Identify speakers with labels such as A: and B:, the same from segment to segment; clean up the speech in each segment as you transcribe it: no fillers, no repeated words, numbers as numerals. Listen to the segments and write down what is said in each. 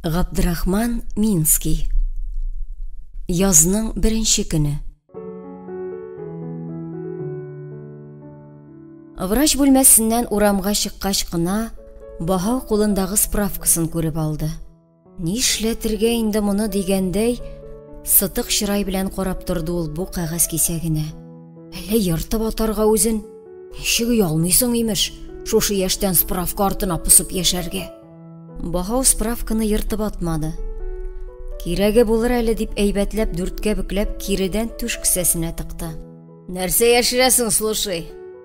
A: Габдрахман Минский. Язның беренче көне. Врач бүлмәсеннән урамга чыккач кына Баһау кулындагы справкасын күреп алды. Нишләтергә инде моны дигәндәй, сытык чырай белән карап торды ул бу кәгазь кисәгенә. Әллә ертып атарга үзен? Ничек оялмыйсың, имеш, шушы яшьтән справка артына посып яшәргә? Баһау справканы ертып атмады. Кирәге булыр әле дип әйбәтләп дүрткә бөкләп киредән түш кесәсенә тыкты. Нәрсә яшерәсең, слушай?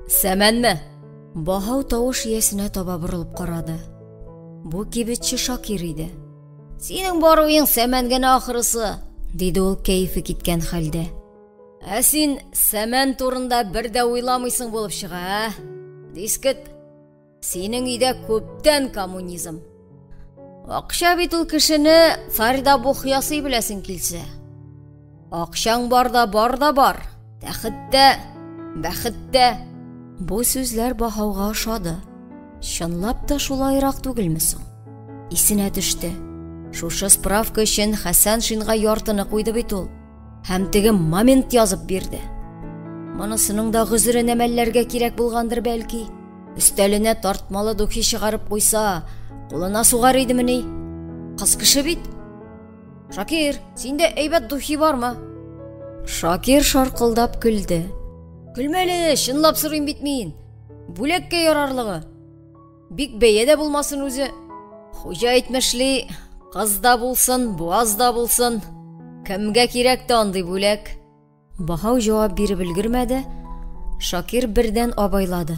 A: Сәмәнме? Баһау тавыш иясенә таба борылып карады. Бу кибетче Шакир иде. Синең баруың сәмән генә ахрысы, диде ул кәефе киткән хәлдә. Ә син сәмән турында бер дә уйламыйсың булып чыга, ә? Дискет, Синең өйдә күптән коммунизм. Акча бит ул кешене царь да бух ясый беләсең килсә. Акчаң бар да бар да бар. Тәхет тә, бәхет тә. Бу сүзләр Баһауга ошады. Чынлап та шулайрак түгелме соң? Исенә төште. Шушы справка өчен Хәсәншинга яртыны куйды бит ул. Һәм теге момент язып бирде. Монысының да гозерен әмәлләргә кирәк булгандыр бәлки. Өстәленә тартмалы духи чыгарып куйса, кулына сугар идемени? Кыз кеше бит. Шакир, синдә әйбәт духи бармы? Шакир шаркылдап көлде. Көлмәле, чынлап сорыйм бит мин. Бүләккә ярарлыгы. Бик бәя дә булмасын үзе. Хуҗа әйтмешли, кыз да булсын, буаз да булсын. Кемгә кирәк тә андый бүләк? Баһау җавап биреп өлгермәде, Шакир бердән абайлады.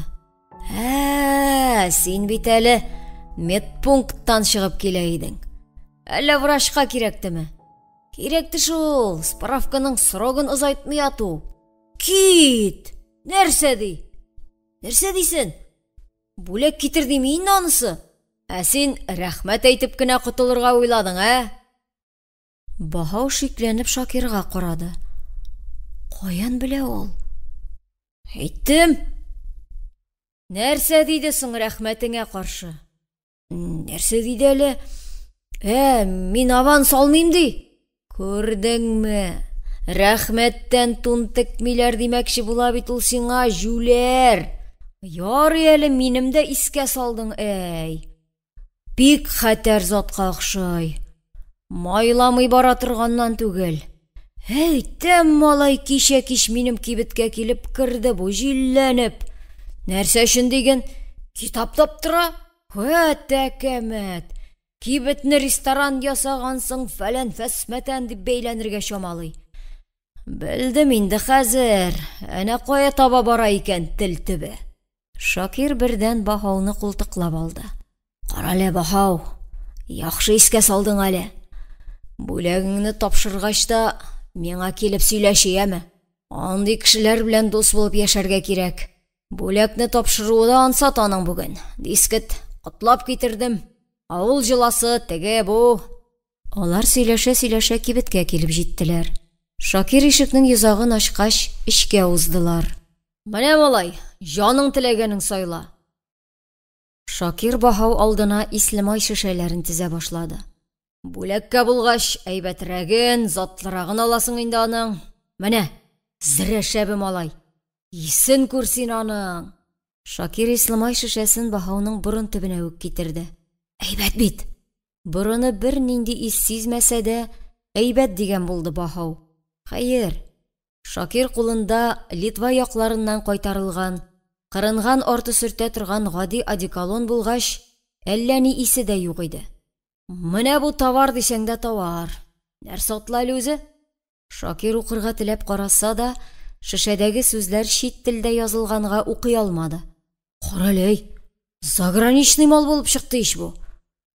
A: Ә, син бит әле медпункттан чыгып килә идең. Әллә врачка кирәктеме? Кирәкте шул, справканың срогын озайтмый ату. Кит! Нәрсә ди? Нәрсә дисен? Бүләк китер дими инде анысы. Ә син рәхмәт әйтеп кенә котылырга уйладың, ә? Баһау шикләнеп Шакирга карады. Каян белә ул? Әйттем. Нәрсә диде соң рәхмәтеңә каршы? Нәрсә диде әле? Ә, мин аванс алмыйм ди. Күрдеңме? Рәхмәттән тун текмиләр димәкче була бит ул сиңа, җүләр. Ярый әле минем дә искә салдың, әй. Бик хәтәр затка охшый. Майламый бара торганнан түгел. Әйтәм, малай, кичә кич минем кибеткә килеп керде бу җилләнеп. Нәрсә өчен диген? Китап таптыра. Вәт әкәмәт! Кибетне ресторан ясагансың, фәлән фәсмәтән дип бәйләнергә чамалый. Белдем инде хәзер, әнә кая таба бара икән тел төбе. Шакир бердән Баһауны култыклап алды. Карале, Баһау, яхшы искә салдың әле. Бүләгеңне тапшыргач та миңа килеп сөйләш, яме? Андый кешеләр белән дус булып яшәргә кирәк. Бүләкне тапшыруы да ансат аның бүген. Дискет, котлап китердем. Авыл җыласы, теге, бу. Алар сөйләшә-сөйләшә кибеткә килеп җиттеләр. Шакир ишекнең йозагын ачкач, эчкә уздылар. Менә, малай, җаның теләгәнен сайла. Шакир Баһау алдына ислемай шешәләрен тезә башлады. Бүләккә булгач, әйбәтрәген, затлырагын аласың инде аның. Менә, зрә шәбе, малай. Исен күр син аның. Шакир ислемай шешәсен Баһауның борын төбенә үк китерде. Әйбәт бит. Борыны бернинди ис сизмәсә дә, әйбәт дигән булды Баһау. Хәер, Шакир кулында Литва якларыннан кайтарылган, кырынган арты сөртә торган гади одеколон булгач, әллә ни исе дә юк иде. Менә бу товар дисәң дә товар. Нәрсә атлы әле үзе? Шакир укырга теләп караса да, шешәдәге сүзләр чит телдә язылганга укый алмады. Карале, заграничный мал булып чыкты ич бу.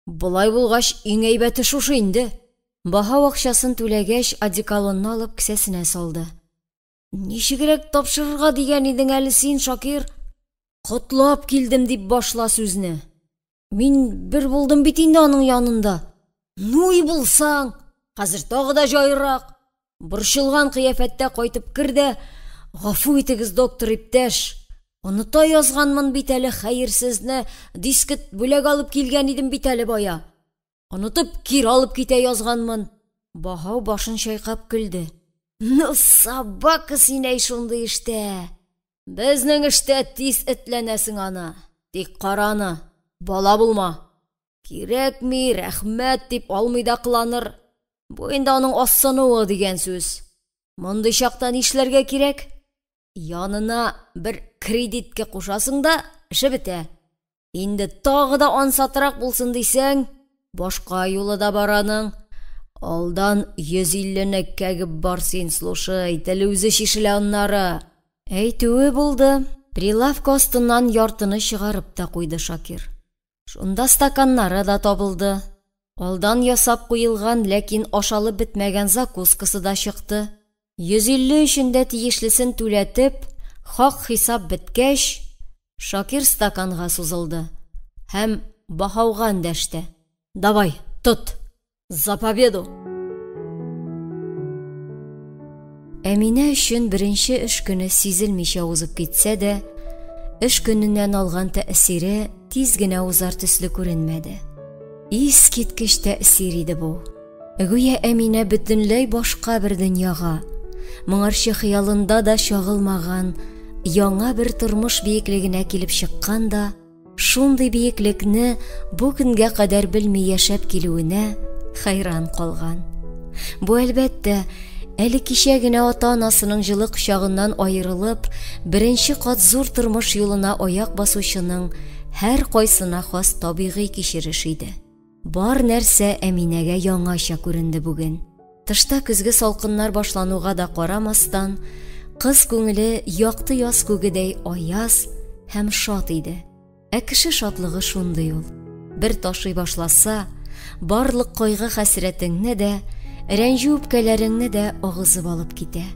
A: Болай булгач, иң әйбәте шушы инде. Баһау акчасын түләгәч, одеколонны алып кесәсенә салды. Ничегрәк тапшырырга дигән идең әле син, Шакир? Котлап килдем дип башла сүзне. Мин бер булдым бит инде аның янында. Ну и булсаң, хәзер тагы да җайрак. Борчылган кыяфәттә кайтып кер дә, гафу итегез, доктор иптәш, оныта язганмын бит әле хәерсезне, дискет бүләк алып килгән идем бит әле бая. Онытып кире алып китә язганмын. Баһау башын чайкап көлде. Ну, собака син әй шундый эштә. Безнең эштә тиз этләнәсең аны. Тик кара аны, бала булма. Кирәкми, рәхмәт дип алмый да кыланыр. Бу инде аның азсынуы дигән сүз. Мондый чакта нишләргә кирәк? Янына бер кредитка кушасың да, эше бетә. Инде тагы да ансатрак булсын дисәң, башка юлы да бар аның. Алдан 150-не кәгеп бар син, слушай, теле үзе чишелә аннары. Әйтүе булды, прилавка астыннан яртыны чыгарып та куйды Шакир. Шунда стаканнары да табылды. Алдан ясап куелган, ләкин ашалып бетмәгән закускасы да чыкты. 150 өчен дә тиешлесен түләтеп, хак-хисап беткәч, Шакир стаканга сузылды һәм Баһауга эндәште. Давай, тот! За победу! Әминә өчен беренче эш көне сизелмичә узып китсә дә, эш көненнән алган тәэсире тиз генә узар төсле күренмәде. Искиткеч тәэсир иде бу. Гүя Әминә бөтенләй башка бер дөньяга, моңарчы хыялында да чагылмаган яңа бер тормыш биеклегенә килеп чыккан да, шундый биеклекне бу көнгә кадәр белми яшәп килүенә хәйран калган. Бу, әлбәттә, әле кичә генә ата-анасының җылы кочагыннан аерылып, беренче кат зур тормыш юлына аяк басучының һәркайсына хас табигый кичереш иде. Бар нәрсә Әминәгә яңача күренде бүген. Тышта көзге салкыннар башлануга да карамастан, кыз күңеле якты яз күгедәй аяз һәм шат иде. Ә кеше шатлыгы шундый ул. Бер ташый башласа, барлык кайгы-хәсрәтеңне дә, рәнҗү-үпкәләреңне дә агызып алып китә.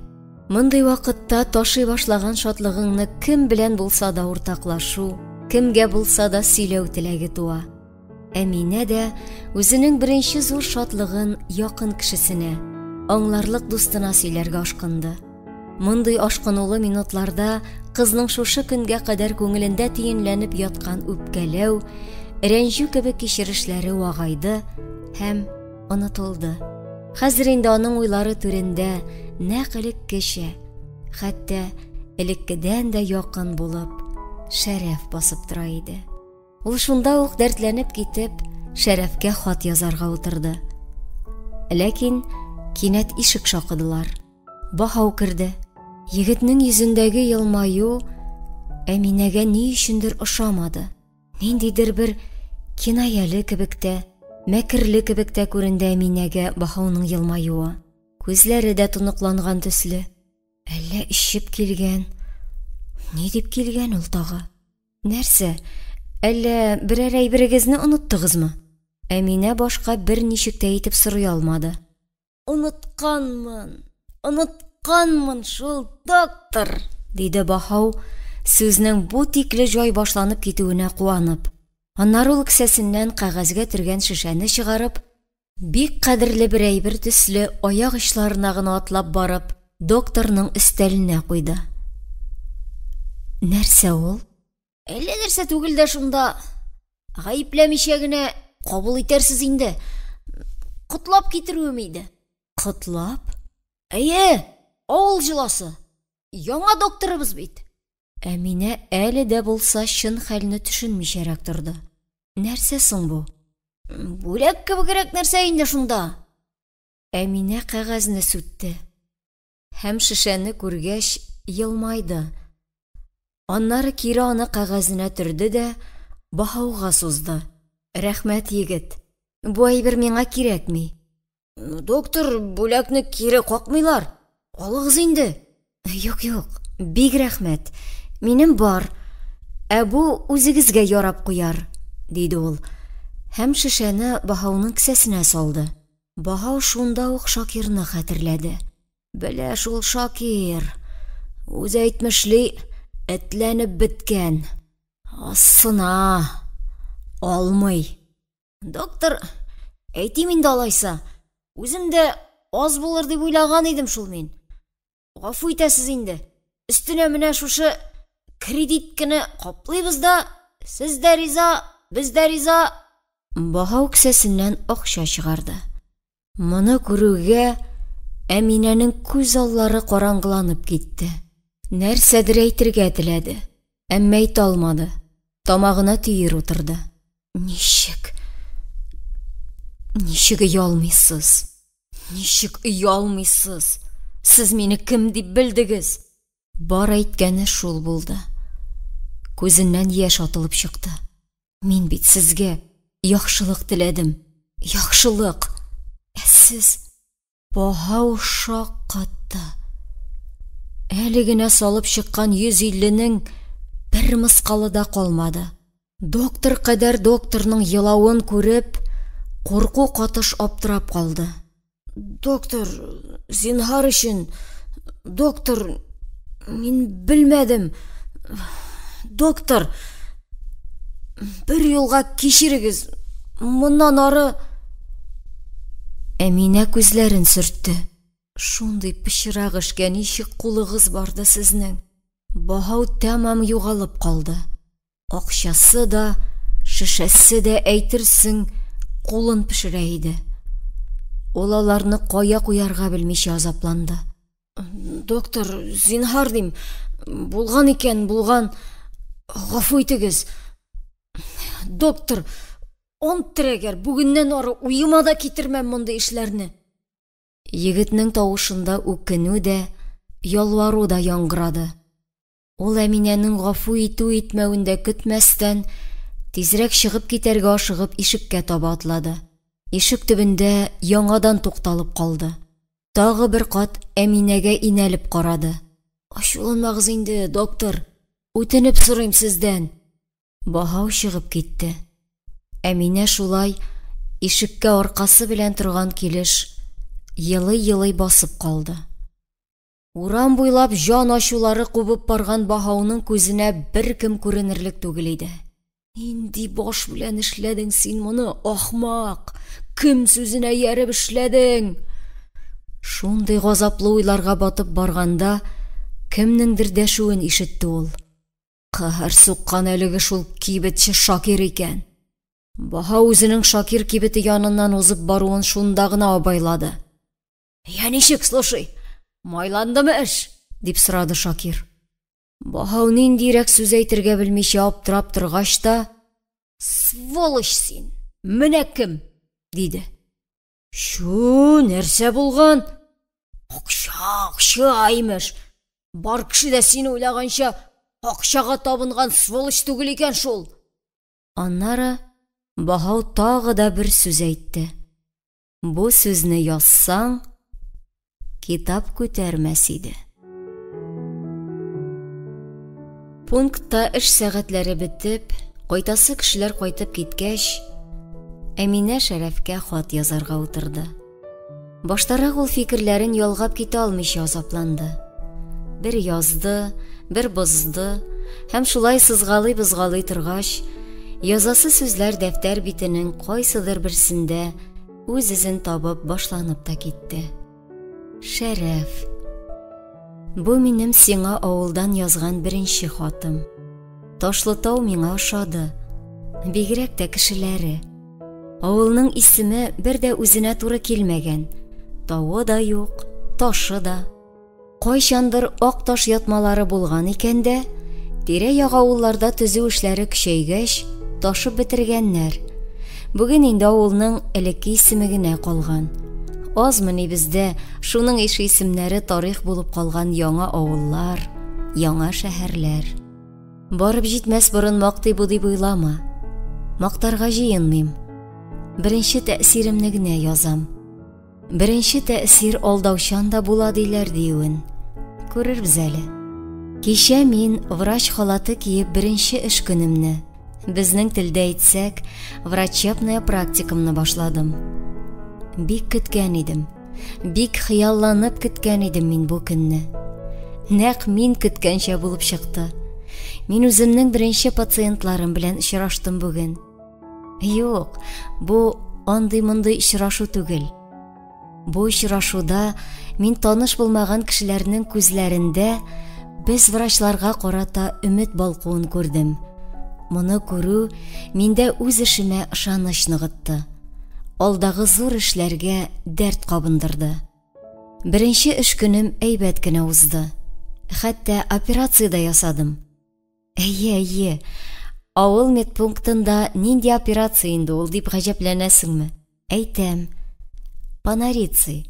A: Мондый вакытта ташый башлаган шатлыгыңны кем белән булса да уртаклашу, кемгә булса да сөйләү теләге туа. Әминә дә үзенең беренче зур шатлыгын якын кешесенә, аңларлык дустына сөйләргә ашкынды. Мондый ашкынулы минутларда кызның шушы көнгә кадәр күңелендә төенләнеп яткан үпкәләү, рәнҗү кебек кичерешләре вагайды һәм онытылды. Хәзер инде аның уйлары түрендә нәкъ элеккечә, хәтта элеккедән дә якын булып, Шәрәф басып тора иде. Ул шунда ук дәртләнеп китеп, Шәрәфкә хат язарга утырды. Ләкин кинәт ишек шакыдылар. Баһау керде. Егетнең йөзендәге елмаю Әминәгә ни өчендер ошамады. Ниндидер бер кинаяле кебек тә, мәкерле кебек тә күренде Әминәгә Баһауның елмаюы. Күзләре дә тоныкланган төсле. Әллә эчеп килгән? Ни дип килгән ул тагы? Нәрсә, әллә берәр әйберегезне оныттыгызмы? Әминә башка берничек тә итеп сорый алмады. Онытканмын, онытканмын шул, доктор, диде Баһау, сүзнең бу тикле җай башланып китүенә куанып. Аннары ул кесәсеннән кәгазьгә төргән шешәне чыгарып, бик кадерле бер әйбер төсле аяк очларына гына атлап барып, докторның өстәленә куйды. Нәрсә ул? Әллә нәрсә түгел дә шунда. Гаепләмичә генә кабул итәрсез инде. Котлап китерүем иде. Котлап? Әйе, авыл җыласы. Яңа докторыбыз бит. Әминә әле дә булса чын хәлне төшенмичәрәк торды. Нәрсә соң бу? Бүләк кебегрәк нәрсә инде шунда. Әминә кәгазьне сүтте. Һәм шешәне күргәч, елмайды. Аннары кире аны кәгазенә төрде дә Баһауга сузды. Рәхмәт, егет. Бу әйбер миңа кирәкми. Доктор, бүләкне кире какмыйлар. Алыгыз инде. Юк, юк, бик рәхмәт. Минем бар. Ә бу үзегезгә ярап куяр, диде ул. Һәм шешәне Баһауның кесәсенә салды. Баһау шунда ук Шакирны хәтерләде. Белә шул Шакир. Үзе әйтмешли, этләнеп беткән. Асына алмый. Доктор, әйтим инде алайса, үзем дә аз булыр дип уйлаган идем шул мин. Гафу итәсез инде. Өстенә менә шушы кредит кенә каплыйбыз да, сез дә риза, без дә риза. Баһау кесәсеннән акча чыгарды. Моны күрүгә, Әминәнең күз аллары караңгыланып китте. Нәрсәдер әйтергә теләде, әмма әйтә алмады, тамагына төер утырды. Ничек? Ничек оялмыйсыз? Ничек оялмыйсыз? Сез мине кем дип белдегез? Бар әйткәне шул булды. Күзеннән яшь атылып чыкты. Мин бит сезгә яхшылык теләдем. Яхшылык. Ә сез Баһау шаккатты. Әле генә салып чыккан 150-нең бер мыскалы да калмады. Доктор кадәр докторның елавын күреп, курку катыш аптырап калды. Доктор, зинһар өчен, доктор, мин белмәдем. Доктор, бер юлга кичерегез, моннан ары... Әминә күзләрен сөртте. Шундый пычрак эшкә ничек кулыгыз барды сезнең? Баһау тәмам югалып калды. Акчасы да, шешәсе дә, әйтерсең, кулын пешерә иде. Ул аларны кая куярга белмичә азапланды. Доктор, зинһар дим, булган икән, булган. Гафу итегез. Доктор, ант терәгәр, бүгеннән ары уема да китермәм мондый эшләрне. Егетнең тавышында үкенү дә, ялвару да яңгырады. Ул Әминәнең гафу итү-итмәвен дә көтмәстән, тизрәк чыгып китәргә ашыгып ишеккә таба атлады. Ишек төбендә яңадан тукталып калды. Тагы бер кат Әминәгә инәлеп карады. Ачуланмагыз инде, доктор, үтенеп сорыйм сездән. Баһау чыгып китте. Әминә шулай ишеккә аркасы белән торган килеш елый-елый басып калды. Урам буйлап җан ачулары кубып барган Баһауның күзенә беркем күренерлек түгел иде. Нинди баш белән эшләдең син моны, ахмак? Кем сүзенә ияреп эшләдең? Шундый газаплы уйларга батып барганда, кемнеңдер дәшүен ишетте ул. Каһәр суккан әлеге шул кибетче Шакир икән. Баһау үзенең Шакир кибете яныннан узып баруын шунда гына абайлады. Я ничек, слушай, майландымы эш? дип сорады Шакир. Баһау ниндирәк сүз әйтергә белмичә аптырап торгач та, сволочь син, менә кем, диде. Чү, нәрсә булган? Акча, акча, имеш. Бар кеше дә син уйлаганча акчага табынган сволочь түгел икән шул. Аннары Баһау тагы да бер сүз әйтте. Бу сүзне язсаң, китап күтәрмәс иде. Пунктта эш сәгатьләре бетеп, кайтасы кешеләр кайтып киткәч, Әминә Шәрәфкә хат язарга утырды. Баштарак ул фикерләрен ялгап китә алмыйча азапланды. Бер язды, бер бозды һәм шулай сызгалый-бозгалый торгач, язасы сүзләр дәфтәр битенең кайсыдыр берсендә үз эзен табып башланып та китте. Шәрәф. Бу минем сиңа авылдан язган беренче хатым. Ташлытау миңа ошады. Бигрәк тә кешеләре. Авылның исеме бер дә үзенә туры килмәгән. Тавы да юк, ташы да. Кайчандыр ак таш ятмалары булган икән дә, тирә-як авылларда төзү эшләре көчәйгәч, ташып бетергәннәр. Бүген инде авылның элекке исеме генә калган. Азмыни бездә шуның ише исемнәре тарих булып калган яңа авыллар, яңа шәһәрләр. Барып җитмәс борын мактый бу дип уйлама. Мактарга җыенмыйм. Беренче тәэсиремне генә язам. Беренче тәэсир алдаучан да була диләр диюен. Күрербез әле. Кичә мин врач халаты киеп беренче эш көнемне, безнең телдә әйтсәк, врачебная практикамны башладым. Бик көткән идем. Бик хыялланып көткән идем мин бу көнне. Нәкъ мин көткәнчә булып чыкты. Мин үземнең беренче пациентларым белән очраштым бүген. Юк, бу андый-мондый очрашу түгел. Бу очрашуда мин таныш булмаган кешеләрнең күзләрендә без врачларга карата өмет балкуын күрдем. Моны күрү миндә үз эшемә ышаныч ныгытты. Алдагы зур эшләргә дәрт кабындырды. Беренче эш көнем әйбәт кенә узды. Хәтта операция дә ясадым. Әйе, әйе. Авыл медпунктында нинди операция инде ул дип гаҗәпләнәсеңме? Әйтәм. Панариций.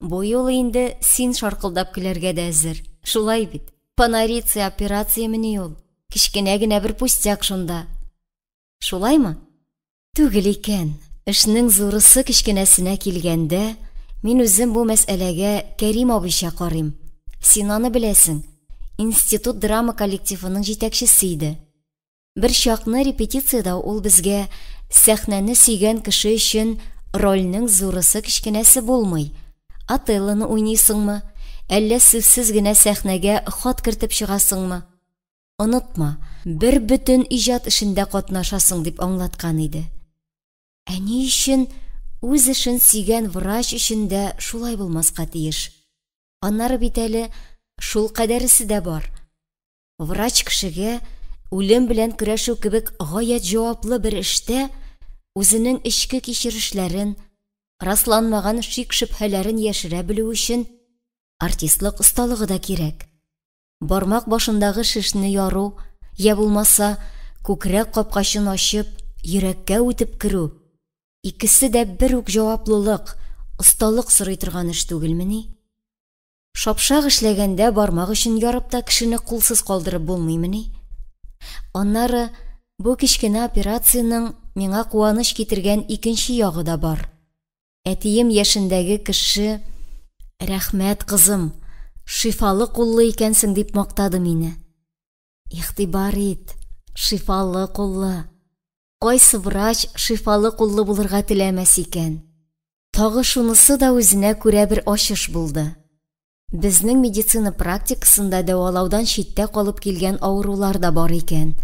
A: Бу юлы инде син шаркылдап көләргә дә әзер. Шулай бит? Панариций операциямени ул? Кечкенә генә бер пустяк шунда. Шулаймы? Түгел икән. Эшнең зурысы кечкенәсенә килгәндә, мин үзем бу мәсьәләгә Кәрим абыйча карыйм. Син аны беләсең. Институт драма коллективының җитәкчесе иде. Бер чакны репетициядә ул безгә сәхнәне сөйгән кеше өчен рольнең зурысы кечкенәсе булмый. Отеллоны уйныйсыңмы, әллә сүзсез генә сәхнәгә хат кертеп чыгасыңмы? Онытма, бер бөтен иҗат эшендә катнашасың, дип аңлаткан иде. Ә ни өчен үз эшен сөйгән врач өчен дә шулай булмаска тиеш? Аннары бит әле шул кадәресе дә бар. Врач кешегә үлем белән көрәшү кебек гаять җаваплы бер эштә үзенең эчке кичерешләрен, расланмаган шик-шөбһәләрен яшерә белү өчен артистлык осталыгы да кирәк. Бармак башындагы шешне яру, йә булмаса, күкрәк капкачын ачып, йөрәккә үтеп керү, икесе дә бер үк җаваплылык, осталык сорый торган эш түгелмени? Шапшак эшләгәндә бармак очын ярып та кешене кулсыз калдырып булмыймыни? Аннары бу кечкенә операциянең миңа куаныч китергән икенче ягы да бар. Әтием яшендәге кеше, Рәхмәт, кызым, шифалы куллы икәнсең, дип мактады мине. Игътибар ит, шифалы куллы. Кайсы врач шифалы куллы булырга теләмәс икән? Тагы шунысы да үзенә күрә бер ачыш булды. Безнең медицина практикасында дәвалаудан читтә калып килгән авырулар да бар икән.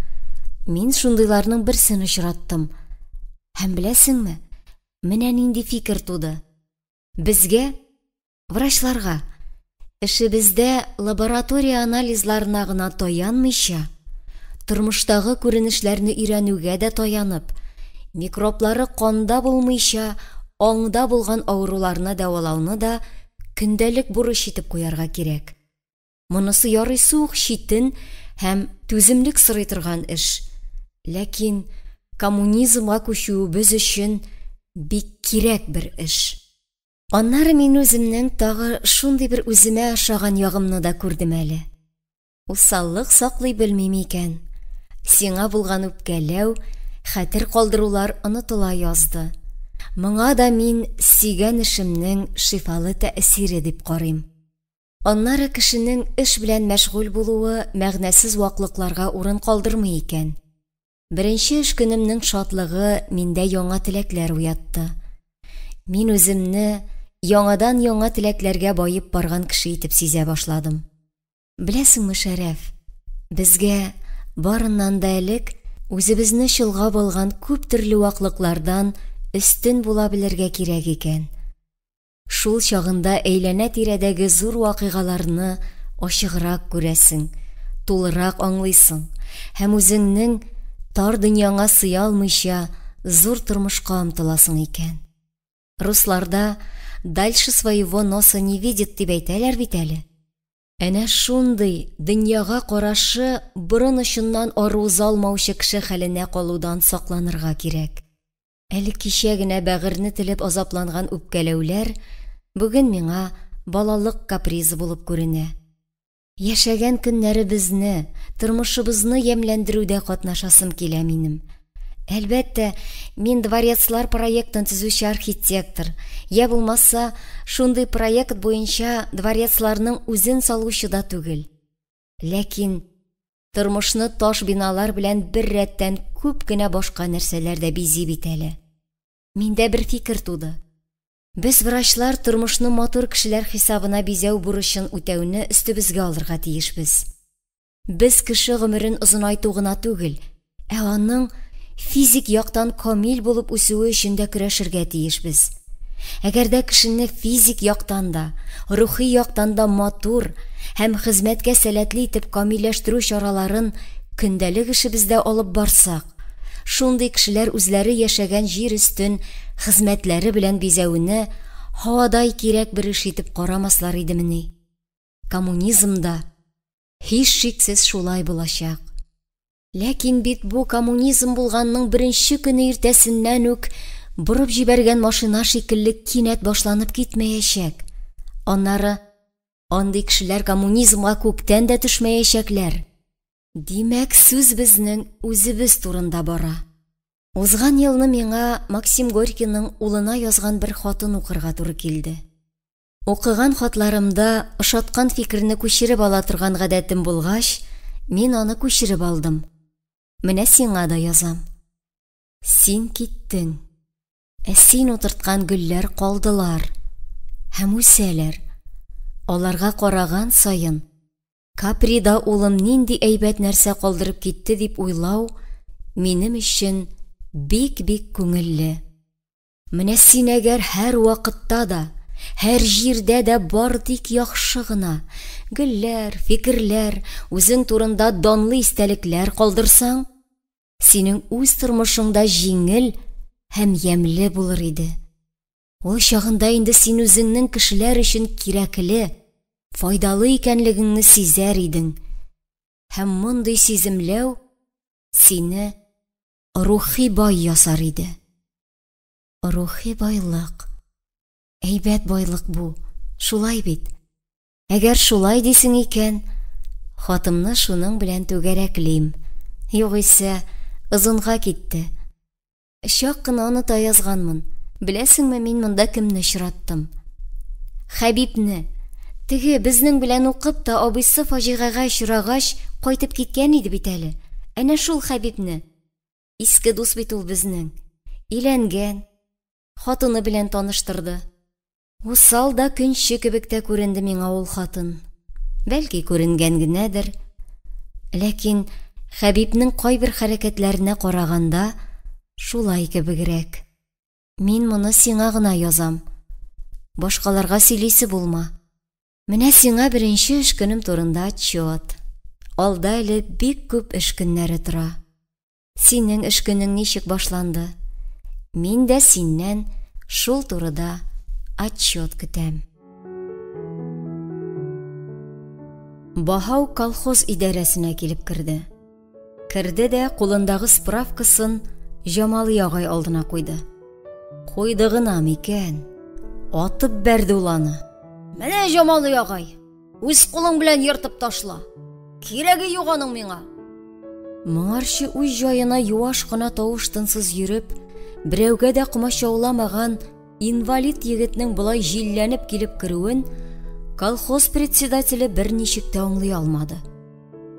A: Мин шундыйларның берсен очраттым. Һәм беләсеңме, менә нинди фикер туды. Безгә, врачларга, эшебездә лаборатория анализларына гына таянмыйча, тормыштагы күренешләрне өйрәнүгә дә таянып, микроблары канда булмыйча, аңда булган авыруларны дәвалауны да көндәлек бурыч итеп куярга кирәк. Монысы ярыйсы ук читен һәм түземлек сорый торган эш. Ләкин коммунизмга күчүебез өчен бик кирәк бер эш. Аннары мин үземнең тагы шундый бер үземә ошаган ягымны да күрдем әле. Усаллык саклый белмим икән. Сиңа булган үпкәләү, хәтер калдырулар онытыла язды. Моңа да мин сөйгән эшемнең шифалы тәэсире дип карыйм. Аннары кешенең эш белән мәшгуль булуы мәгънәсез ваклыкларга урын калдырмый икән. Беренче эш көнемнең шатлыгы миндә яңа теләкләр уятты. Мин үземне яңадан-яңа теләкләргә баеп барган кеше итеп сизә башладым. Беләсеңме, Шәрәф, безгә, барыннан да элек, үзебезне чолгап алган күп төрле ваклыклардан өстен була белергә кирәк икән. Шул чагында әйләнә-тирәдәге зур вакыйгаларны ачыграк күрәсең, тулырак аңлыйсың һәм үзеңнең тар дөньяңа сыя алмыйча зур тормышка омтыласың икән. Русларда «дальше своего носа не видит» дип әйтәләр бит әле. Әнә шундый дөньяга карашы борын очыннан ары уза алмаучы кеше хәленә калудан сакланырга кирәк. Әле кичә генә бәгырьне телеп азапланган үпкәләүләр бүген миңа балалык капризы булып күренә. Яшәгән көннәребезне, тормышыбызны ямьләндерүдә катнашасым килә минем. Әлбәттә, мин дворецлар проектын төзүче архитектор, йә булмаса, шундый проект буенча дворецларның үзен салучы да түгел. Ләкин тормышны таш биналар белән бер рәттән күп кенә башка нәрсәләр дә бизи бит әле. Миндә бер фикер туды. Без, врачлар, тормышны матур кешеләр хисабына бизәү бурычын үтәүне өстебезгә алырга тиешбез. Без кеше гомерен озынайту гына түгел, ә аның физик яктан камил булып үсүе өчен дә көрәшергә тиешбез. Әгәр дә кешене физик яктан да, рухи яктан да матур һәм хезмәткә сәләтле итеп камилләштерү чараларын көндәлек эшебездә алып барсак, шундый кешеләр үзләре яшәгән җир өстен хезмәтләре белән бизәүне һавадай кирәк бер эш итеп карамаслар идемени? Коммунизмда һичшиксез шулай булачак. Ләкин бит бу коммунизм булганның беренче көне иртәсеннән үк борып җибәргән машина шикелле кинәт башланып китмәячәк. Аннары андый кешеләр коммунизмга күктән дә төшмәячәкләр. Димәк, сүз безнең үзебез турында бара. Узган елны миңа Максим Горькийның улына язган бер хатын укырга туры килде. Укыган хатларымда ошаткан фикерне күчереп ала торган гадәтем булгач, мин аны күчереп алдым. Менә сиңа да язам. Син киттең. Ә син утырткан гөлләр калдылар һәм үсәләр. Аларга караган саен, Каприда улым нинди әйбәт нәрсә калдырып китте дип уйлау минем өчен бик-бик күңелле. Менә син әгәр һәр вакытта да, һәр җирдә дә бары тик яхшы гына, гөлләр, фикерләр, үзең турында данлы истәлекләр калдырсаң, синең үз тормышың да җиңел һәм ямьле булыр иде. Ул чагында инде син үзеңнең кешеләр өчен кирәкле, файдалы икәнлегеңне сизәр идең. Һәм мондый сиземләү сине рухи бай ясар иде. Рухи байлык. Әйбәт байлык бу, шулай бит? Әгәр шулай дисең икән, хатымны шуның белән түгәрәклим. Югыйсә, озынга китте. Чак кына оныта язганмын. Беләсеңме, мин монда кемне очраттым? Хәбибне. Теге безнең белән укып та абыйсы фаҗигагә очрагач, кайтып киткән иде бит әле. Әнә шул Хәбибне. Иске дус бит ул безнең. Өйләнгән. Хатыны белән таныштырды. Усал да көнче кебек тә күренде миңа ул хатын. Бәлки күренгән генәдер. Ләкин Хәбибнең кайбер хәрәкәтләренә караганда шулай кебегрәк. Мин моны сиңа гына язам. Башкаларга сөйлисе булма. Менә сиңа беренче эш көнем турында отчет. Алда әле бик күп эш көннәре тора. Синең эш көнең ничек башланды? Мин дә синнән шул турыда отчет көтәм. Баһау колхоз идарәсенә килеп керде. Керде дә кулындагы справкасын Җамали агай алдына куйды. Куйды гына микән? Атып бәрде ул аны. Менә Җамали агай, үз кулың белән ертып ташла. Кирәге юк аның миңа. Моңарчы үз җаена юаш кына тавыш-тынсыз йөреп, берәүгә дә комачауламаган инвалид егетнең болай җилләнеп килеп керүен колхоз председателе берничек тә аңлый алмады.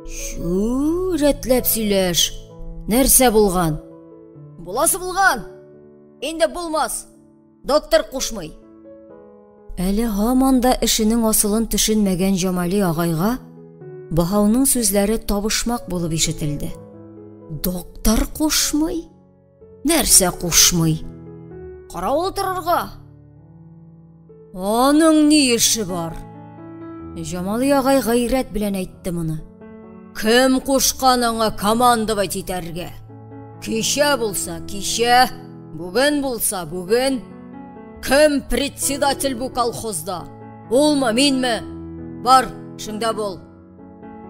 A: Чү, рәтләп сөйләш. Нәрсә булган? Буласы булган. Инде булмас. Доктор кушмый. Әле һаман да эшенең асылын төшенмәгән Җамали агайга Баһауның сүзләре табышмак булып ишетелде. Доктор кушмый? Нәрсә кушмый? Каравыл торырга. Аның ни эше бар? Җамали агай гайрәт белән әйтте моны. Кем кушкан аңа командовать итәргә? Кичә булса, кичә, бүген булса, бүген. Кем председатель бу колхозда? Улмы, минме? Бар, эшеңдә бул.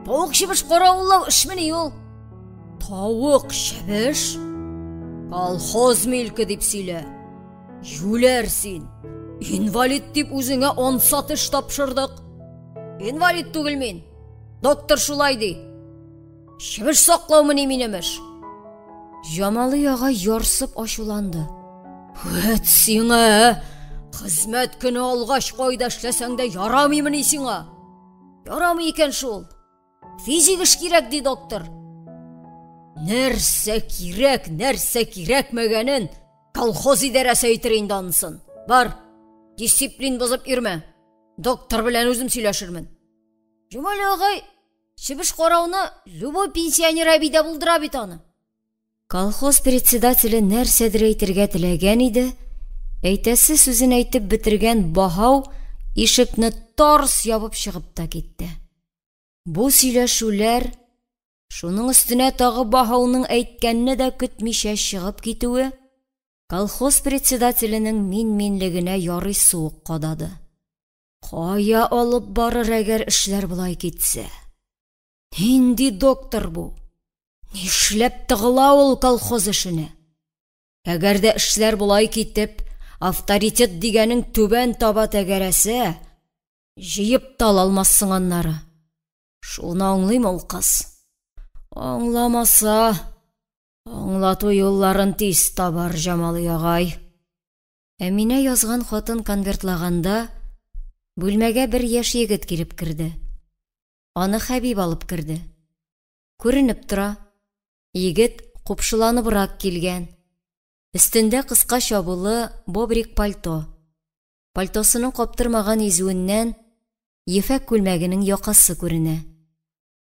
A: Тавык чебеш каравыллау эшмени ул? Тавык чебеш? Колхоз милке дип сөйлә. Юләр син. Инвалид дип үзеңә ансат эш тапшырдык. Инвалид түгел мин. Доктор шулай ди. Чебеш саклаумыни минем эш? Җамалый агай ярсып ачуланды. Вәт сиңа, ә? Хезмәт көне алгач кайда эшләсәң дә ярамыймыни сиңа? Ярамый икән шул. Физик эш кирәк, ди доктор. Нәрсә кирәк, нәрсә кирәкмәгәнен колхоз идарәсе әйтер инде анысын. Бар, дисциплин бозып йөрмә. Доктор белән үзем сөйләшермен. Җамали агай, чебеш карауны любой пенсионер әби дә булдыра бит аны. Колхоз председателе нәрсәдер әйтергә теләгән иде, әйтәсе сүзен әйтеп бетергән Баһау ишекне тарс ябып чыгып та китте. Бу сөйләшүләр Шуның өстенә тагы Баһауның әйткәнне дә көтмичә чыгып китүе колхоз председателенең мин-минлегенә ярый суык кадады. Кая алып барыр, әгәр эшләр болай китсә? Нинди доктор бу? Нишләп тыгыла ул колхоз эшенә? Әгәр дә эшләр болай китеп, авторитет дигәнең түбән таба тәгәрәсә, җыеп та ала алмассың аннары. Шуны аңлыймы ул кыз? Аңламаса, аңлату юлларын тиз табар Җамали агай. Әминә язган хатын конвертлаганда, бүлмәгә бер яшь егет килеп керде. Аны Хәбиб алып керде. Күренеп тора, егет купшыланыбрак килгән. Өстендә кыска чабулы бобрик пальто. Пальтосының каптырмаган изүеннән ефәк күлмәгенең якасы күренә.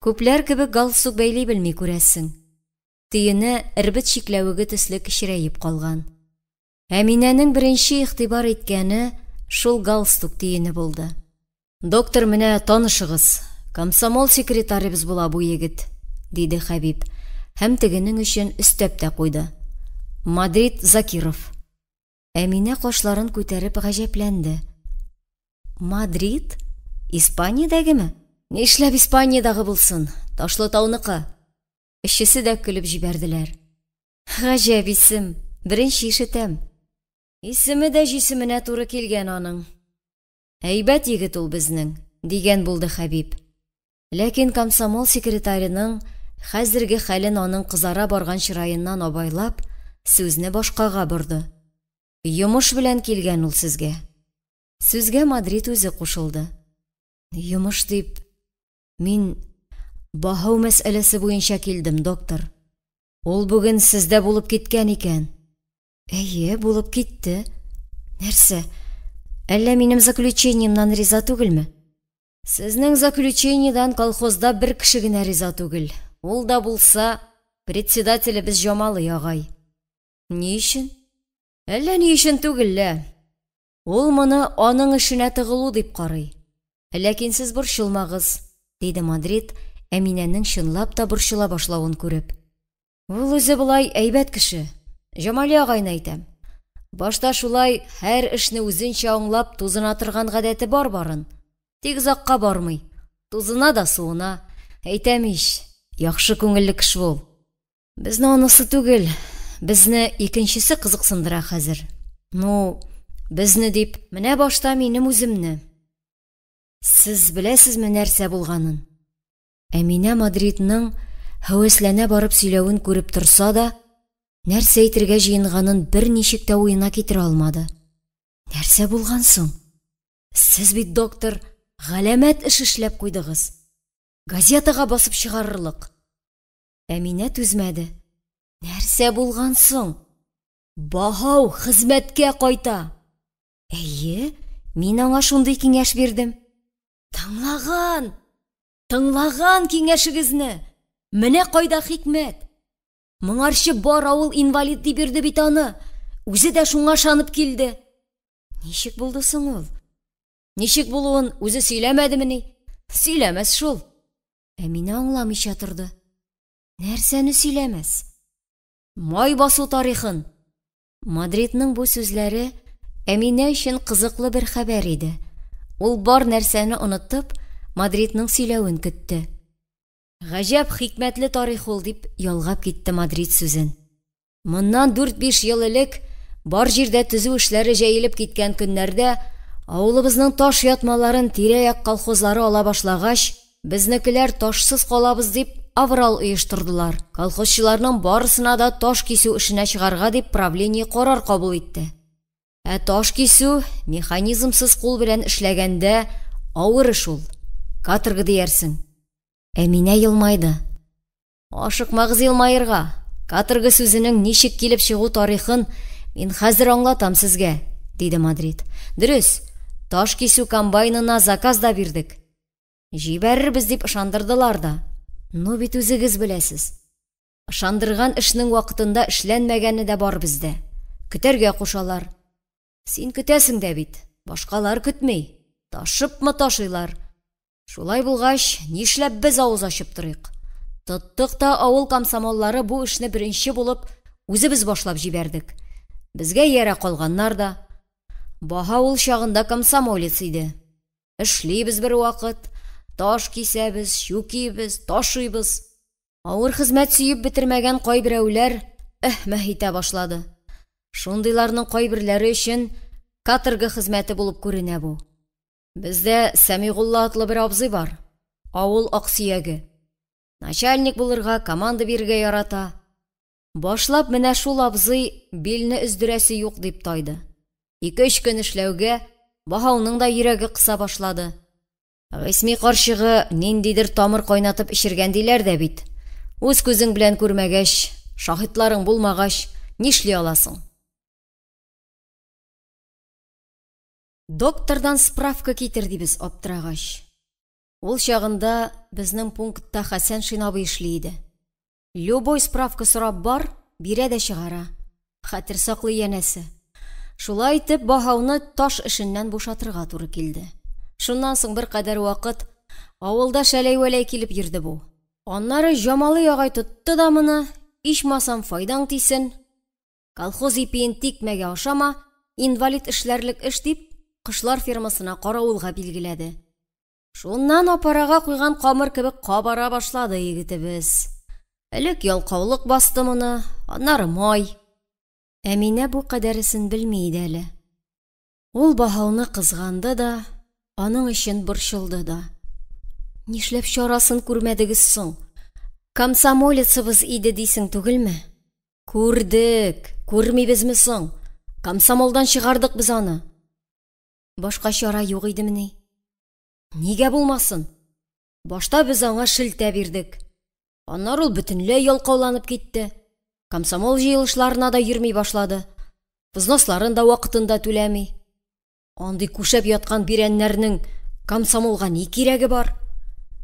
A: Күпләр кебек галстук бәйли белми, күрәсең. Төене эрбет чикләвеге төсле кечерәеп калган. Әминәнең беренче игътибар иткәне шул галстук төене булды. Доктор, менә танышыгыз, комсомол секретаребыз була бу егет, диде Хәбиб һәм тегенең өчен өстәп тә куйды. Мадрид Закиров. Әминә кашларын күтәреп гаҗәпләнде. Мадрид? Испаниядәгеме? Нишләп Испаниядәге булсын? Ташлытауныкы. Өчесе дә көлеп җибәрделәр. Гаҗәп исем, беренче ишетәм. Исеме дә җисеменә туры килгән аның. Әйбәт егет ул безнең, дигән булды Хәбиб. Ләкин комсомол секретареның хәзерге хәлен аның кызара барган чыраеннан абайлап, сүзне башкага борды. Йомыш белән килгән ул сезгә. Сүзгә Мадрид үзе кушылды. Йомыш дип, мин Баһау мәсьәләсе буенча килдем, доктор. Ул бүген сездә булып киткән икән. Әйе, булып китте. Нәрсә? Әллә минем заключениемнан риза түгелме? Сезнең заключениедан колхозда бер кеше генә риза түгел. Ул да булса председателебез Җамалый агай. Ни өчен? Әллә ни өчен түгел лә. Ул моны аның эшенә тыгылу дип карый. Ләкин сез борчылмагыз, диде Мадрид, Әминәнең чынлап та борчыла башлавын күреп. Ул үзе болай әйбәт кеше. Җамали агайны әйтәм. Башта шулай һәр эшне үзенчә аңлап тузына торган гадәте бар барын. Тик озакка бармый. Тузына да суына. Әйтәм ич, яхшы күңелле кеше ул. Безне анысы түгел, безне икенчесе кызыксындыра хәзер. Ну, безне дип, менә башта минем үземне. Сез беләсезме нәрсә булганын? Әминә Мадридның һәвәсләнә барып сөйләвен күреп торса да, нәрсә әйтергә җыенганын берничек тә уена китерә алмады. Нәрсә булган соң? Сез бит, доктор, галәмәт эш эшләп куйдыгыз. Газетага басып чыгарырлык. Әминә түзмәде. Нәрсә булган соң? Баһау хезмәткә кайта. Әйе, мин аңа шундый киңәш бирдем. Тыңлаган! Тыңлаган киңәшегезне! Менә кайда хикмәт! Моңарчы бар авыл инвалид дип йөрде бит аны. Үзе дә шуңа ышанып килде. Ничек булды соң ул? Ничек булуын үзе сөйләмәдемени? Сөйләмәс шул. Әминә аңламыйча торды. Нәрсәне сөйләмәс? Май басу тарихын. Мадридның бу сүзләре Әминә өчен кызыклы бер хәбәр иде. Ул бар нәрсәне онытып, Мадридның сөйләвен көтте. Гаҗәп хикмәтле тарих ул, дип ялгап китте Мадрид сүзен. Моннан 4-5 ел элек, бар җирдә төзү эшләре җәелеп киткән көннәрдә, авылыбызның таш ятмаларын тирә-як колхозлары ала башлагач, безнекеләр ташсыз калабыз дип аврал оештырдылар. Колхозчыларның барысына да таш кисү эшенә чыгарга дип правление карар кабул итте. Ә таш кисү механизмсыз кул белән эшләгәндә авыр эш ул. Каторга диярсең. Әминә елмайды. Ашыкмагыз елмаерга. Каторга сүзенең ничек килеп чыгу тарихын мин хәзер аңлатам сезгә, диде Мадрид. Дөрес, таш кисү комбайнына заказ да бирдек. Җибәрербез дип ышандырдылар да. Ну бит үзегез беләсез. Ышандырган эшнең вакытында эшләнмәгәне дә бар бездә. Көтәргә кушалар. Син көтәсең дә бит, башкалар көтми. Ташыпмы ташыйлар. Шулай булгач, нишләп без авыз ачып торыйк? Тоттык та авыл комсомоллары бу эшне беренче булып үзебез башлап җибәрдек. Безгә иярә калганнар да. Баһау ул чагында комсомолец иде. Эшлибез бервакыт, таш кисәбез, чүкибез, ташыйбыз. Авыр хезмәт сөеп бетермәгән кайберәүләр эһ-мәһ итә башлады. Шундыйларның кайберләре өчен каторга хезмәте булып күренә бу. Бездә Сәмигулла атлы бер абзый бар, авыл аксөяге. Начальник булырга, команда бирергә ярата. Башлап менә шул абзый билне өздерәсе юк дип тайды. Ике-өч көн эшләүгә, Баһауның да йөрәге кыса башлады. Гыйсми карчыгы ниндидер тамыр кайнатып эчергән диләр дә бит. Үз күзең белән күрмәгәч, шаһитларың булмагач, нишли аласың? Доктордан справка китер, дибез аптырагач. Ул чагында безнең пунктта Хәсәншин абый эшли иде. Любой справка сорап бар, бирә дә чыгара. Хәтер саклый янәсе. Шулай итеп, Баһауны таш эшеннән бушатырга туры килде. Шуннан соң беркадәр вакыт авылда шәләй-вәләй килеп йөрде бу. Аннары Җамалый агай тотты да моны, ичмасам файдаң тисен, колхоз ипиен тикмәгә ашама, инвалид эшләрлек эш дип, кошлар фермасына каравылга билгеләде. Шуннан апарага куйган камыр кебек кабара башлады егетебез. Элек ялкаулык басты моны, аннары май. Әминә бу кадәресен белми иде әле. Ул Баһауны кызганды да, аның өчен борчылды да. Нишләп чарасын күрмәдегез соң? Комсомолецыбыз иде дисең түгелме? Күрдек, күрмибезме соң? Комсомолдан чыгардык без аны. Башка чара юк идемени? Нигә булмасын? Башта без аңа шелтә бирдек. Аннары ул бөтенләй ялкауланып китте. Комсомол җыелышларына да йөрми башлады. Взносларын да вакытында түләми. Андый күшәп яткан бирәннәрнең комсомолга ни кирәге бар?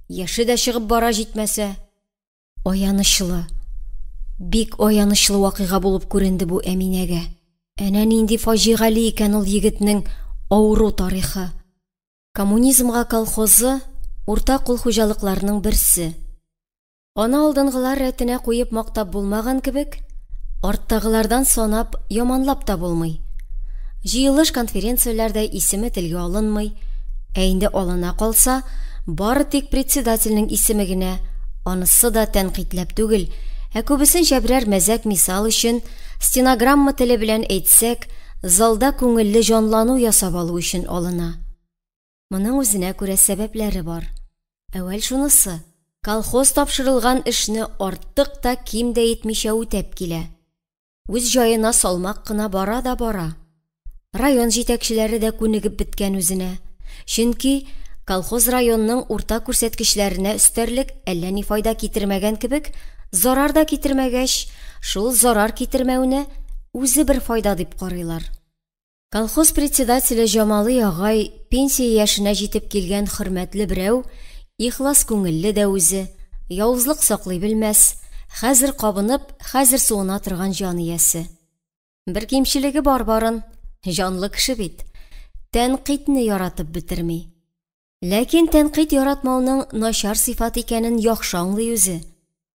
A: Яше дә чыгып бара җитмәсә. Аянычлы, бик аянычлы вакыйга булып күренде бу Әминәгә. Әнә нинди фаҗигале икән ул егетнең авыру тарихы. Коммунизмга колхозы урта кул хуҗалыкларының берсе. Аны алдынгылар рәтенә куеп мактап булмаган кебек, арттагылардан санап, яманлап та булмый. Җыелыш конференцияләрдә исеме телгә алынмый, ә инде алына калса, бары тик председательнең исеме генә, анысы да тәнкыйтьләп түгел, ә күбесенчә берәр мәзәк мисал өчен, стенограмма теле белән әйтсәк, залда күңелле җанлану ясап алу өчен алына. Моның үзенә күрә сәбәпләре бар. Әүвәл шунысы, колхоз тапшырылган эшне артык та ким дә итмичә үтәп килә. Үз җаена салмак кына бара да бара. Район җитәкчеләре дә күнегеп беткән үзенә. Чөнки колхоз районның урта күрсәткечләренә өстәрлек әллә ни файда китермәгән кебек, зарар да китермәгәч, шул зарар китермәүне үзе бер файда дип карыйлар. Колхоз председателе Җамалый агай пенсия яшенә җитеп килгән хөрмәтле берәү, ихлас күңелле дә үзе, явызлык саклый белмәс, хәзер кабынып, хәзер суына торган җан иясе. Бер кимчелеге бар барын, җанлы кеше бит, тәнкыйтьне яратып бетерми. Ләкин тәнкыйть яратмауның начар сыйфат икәнен яхшы аңлый үзе.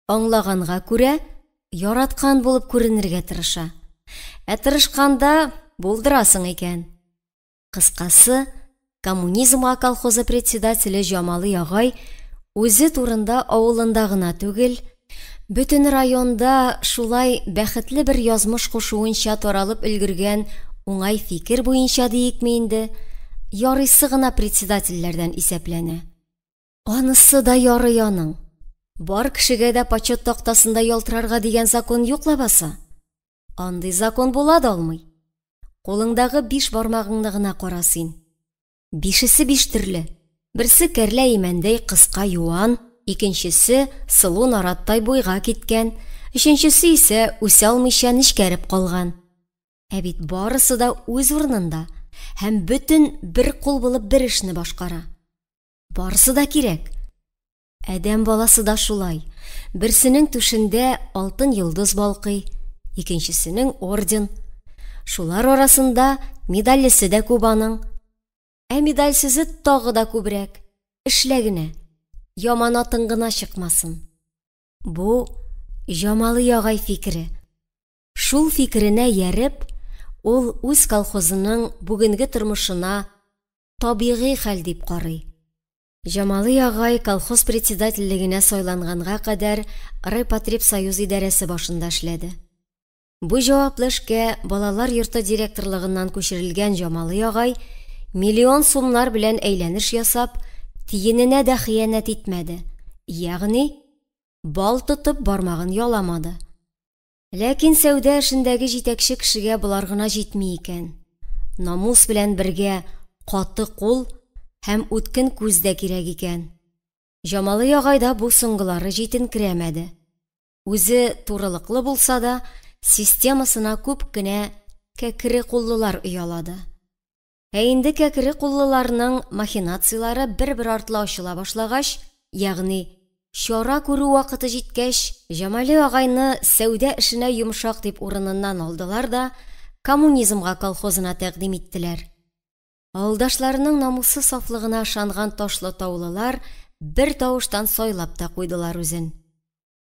A: Аңлаганга күрә, яраткан булып күренергә тырыша. Ә тырышканда булдырасың икән. Кыскасы, Коммунизмга колхозы председателе Җамалый агай үзе турында авылында гына түгел, бөтен районда шулай бәхетле бер язмыш кушуынча таралып өлгергән уңай фикер буенча диекме инде, ярыйсы гына председательләрдән исәпләнә. Анысы да ярый аның. Бар кешегә дә почет тактасында ялтырарга дигән закон юк лабаса. Андый закон була да алмый. Кулыңдагы биш бармагыңны гына кара син. Бишесе биш төрле. Берсе кәрлә имәндәй кыска юан, икенчесе сылу нараттай буйга киткән, өченчесе исә үсә алмыйча нечкәреп калган. Ә бит барысы да үз урынында һәм бөтен бер кул булып бер эшне башкара. Барысы да кирәк. Адәм баласы да шулай. Берсенең түшендә алтын йолдыз балкый, икенчесенең орден. Шулар арасында медальлесе дә күп аның. Ә медальсезе тагы да күбрәк. Эшлә генә. Яманатың гына чыкмасын. Бу Җамалый агай фикере. Шул фикеренә ияреп, ул үз колхозының бүгенге тормышына табигый хәл дип карый. Җамалый агай колхоз председательлегенә сайланганга кадәр райпотребсоюз идарәсе башында эшләде. Бу җаваплы эшкә балалар йорты директорлыгыннан күчерелгән Җамалый агай миллион сумнар белән әйләнеш ясап, тиененә дә хыянәт итмәде, ягъни бал тотып бармагын яламады. Ләкин сәүдә эшендәге җитәкче кешегә болар гына җитми икән. Намус белән бергә каты кул һәм үткен күз дә кирәк икән. Җамалый агайда бу соңгылары җитенкерәмәде. Үзе турылыклы булса да, системасына күп кенә кәкре куллылар оялады. Ә инде кәкре куллыларның махинацияләре бер-бер артлы ачыла башлагач, ягъни чара күрү вакыты җиткәч, Җамали агайны сәүдә эшенә йомшак дип урыныннан алдылар да коммунизмга колхозына тәкъдим иттеләр. Авылдашларының намусы сафлыгына ышанган ташлытаулылар бер тавыштан сайлап та куйдылар үзен.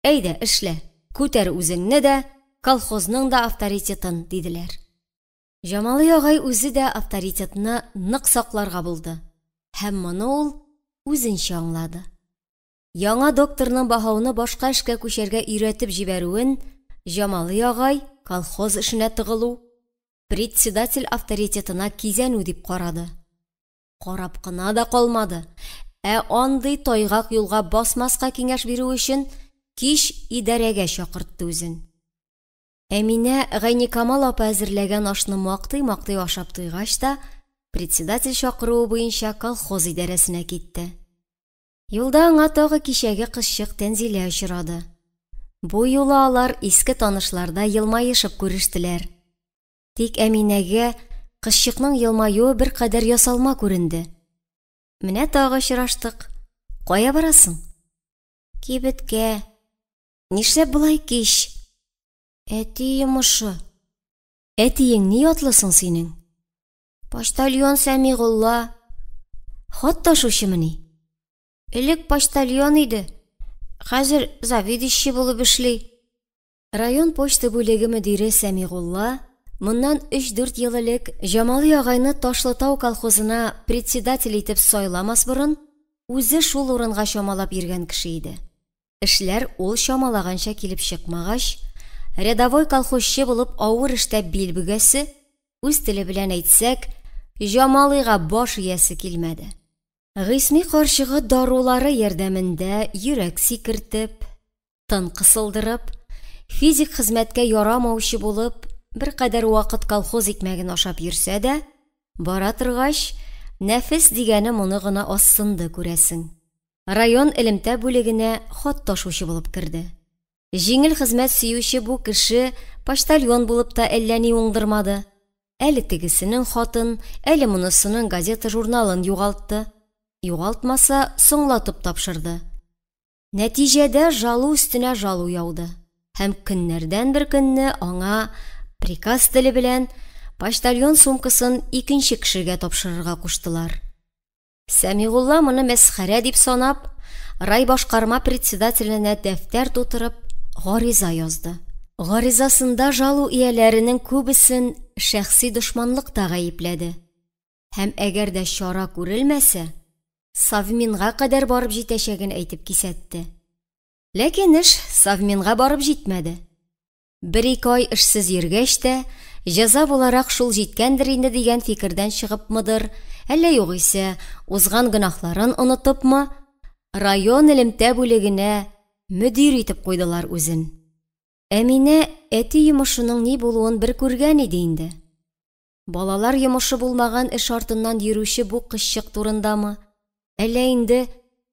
A: Әйдә, эшлә, күтәр үзеңне дә, колхозның да авторитетын, диделәр. Җамалый агай үзе дә авторитетны нык сакларга булды һәм моны ул үзенчә аңлады. Яңа докторның Баһауны башка эшкә күчәргә өйрәтеп җибәрүен Җамалый агай колхоз эшенә тыгылу, председатель авторитетына кизәнү дип карады. Карап кына да калмады, ә андый тайгак юлга басмаска киңәш бирү өчен кич идарәгә чакыртты үзен. Әминә Гайникамал апа әзерләгән ашны мактый-мактый ашап туйгач та, председатель чакыруы буенча колхоз идарәсенә китте. Юлда аңа тагы кичәге кызчык Тәнзилә очрады. Бу юлы алар иске танышларда елмаешып күрештеләр. Тик Әминәгә кызчыкның елмаюы беркадәр ясалма күренде. Менә тагы очраштык. Кая барасың? Кибеткә. Нишләп болай кич? Әти йомышы. Әтиең ни атлы соң синең? Почтальон Сәмигулла. Хат ташучымыни? Элек почтальон иде, хәзер заведующий булып эшли. Район почта бүлеге мөдире Сәмигулла моннан өч-дүрт ел элек Җамалый агайны Ташлытау колхозына председатель итеп сайламас борын үзе шул урынга чамалап йөргән кеше иде. Эшләр ул чамалаганча килеп чыкмагач, рядовой колхозчы булып авыр эштә бил бөгәсе, үз теле белән әйтсәк, Җамалыйга баш иясе килмәде. Гыйсми карчыгы дарулары ярдәмендә йөрәк сикертеп, тын кысылдырып, физик хезмәткә ярамаучы булып, беркадәр вакыт колхоз икмәген ашап йөрсә дә, бара торгач, нәфес дигәне моны гына азсынды, күрәсең. Район элемтә бүлегенә хат ташучы булып керде. Җиңел хезмәт сөюче бу кеше почтальон булып та әллә ни уңдырмады. Әле тегесенең хатын, әле монысының газета-журналын югалтты. Югалтмаса, соңлатып тапшырды. Нәтиҗәдә жалу өстенә жалу яуды. Һәм көннәрдән бер көнне аңа приказ теле белән почтальон сумкасын икенче кешегә тапшырырга куштылар. Сәмигулла моны мәсхәрә дип санап, райбашкарма председателенә дәфтәр тутырып, гариза язды. Гаризасында жалу ияләренең күбесен шәхси дошманлыкта гаепләде. Һәм әгәр дә чара күрелмәсә, Совминга кадәр барып җитәчәген әйтеп кисәтте. Ләкин эш Совминга барып җитмәде. Бер-ике ай эшсез йөргәч тә, җәза буларак шул җиткәндер инде дигән фикердән чыгыпмыдыр, әллә югыйсә, узган гөнаһларын онытыпмы, район элемтә бүлегенә мөдир итеп куйдылар үзен. Әминә әти йомышының ни булуын бер күргән иде инде. Балалар йомышы булмаган эш артыннан йөрүче бу кызчык турындамы, әллә инде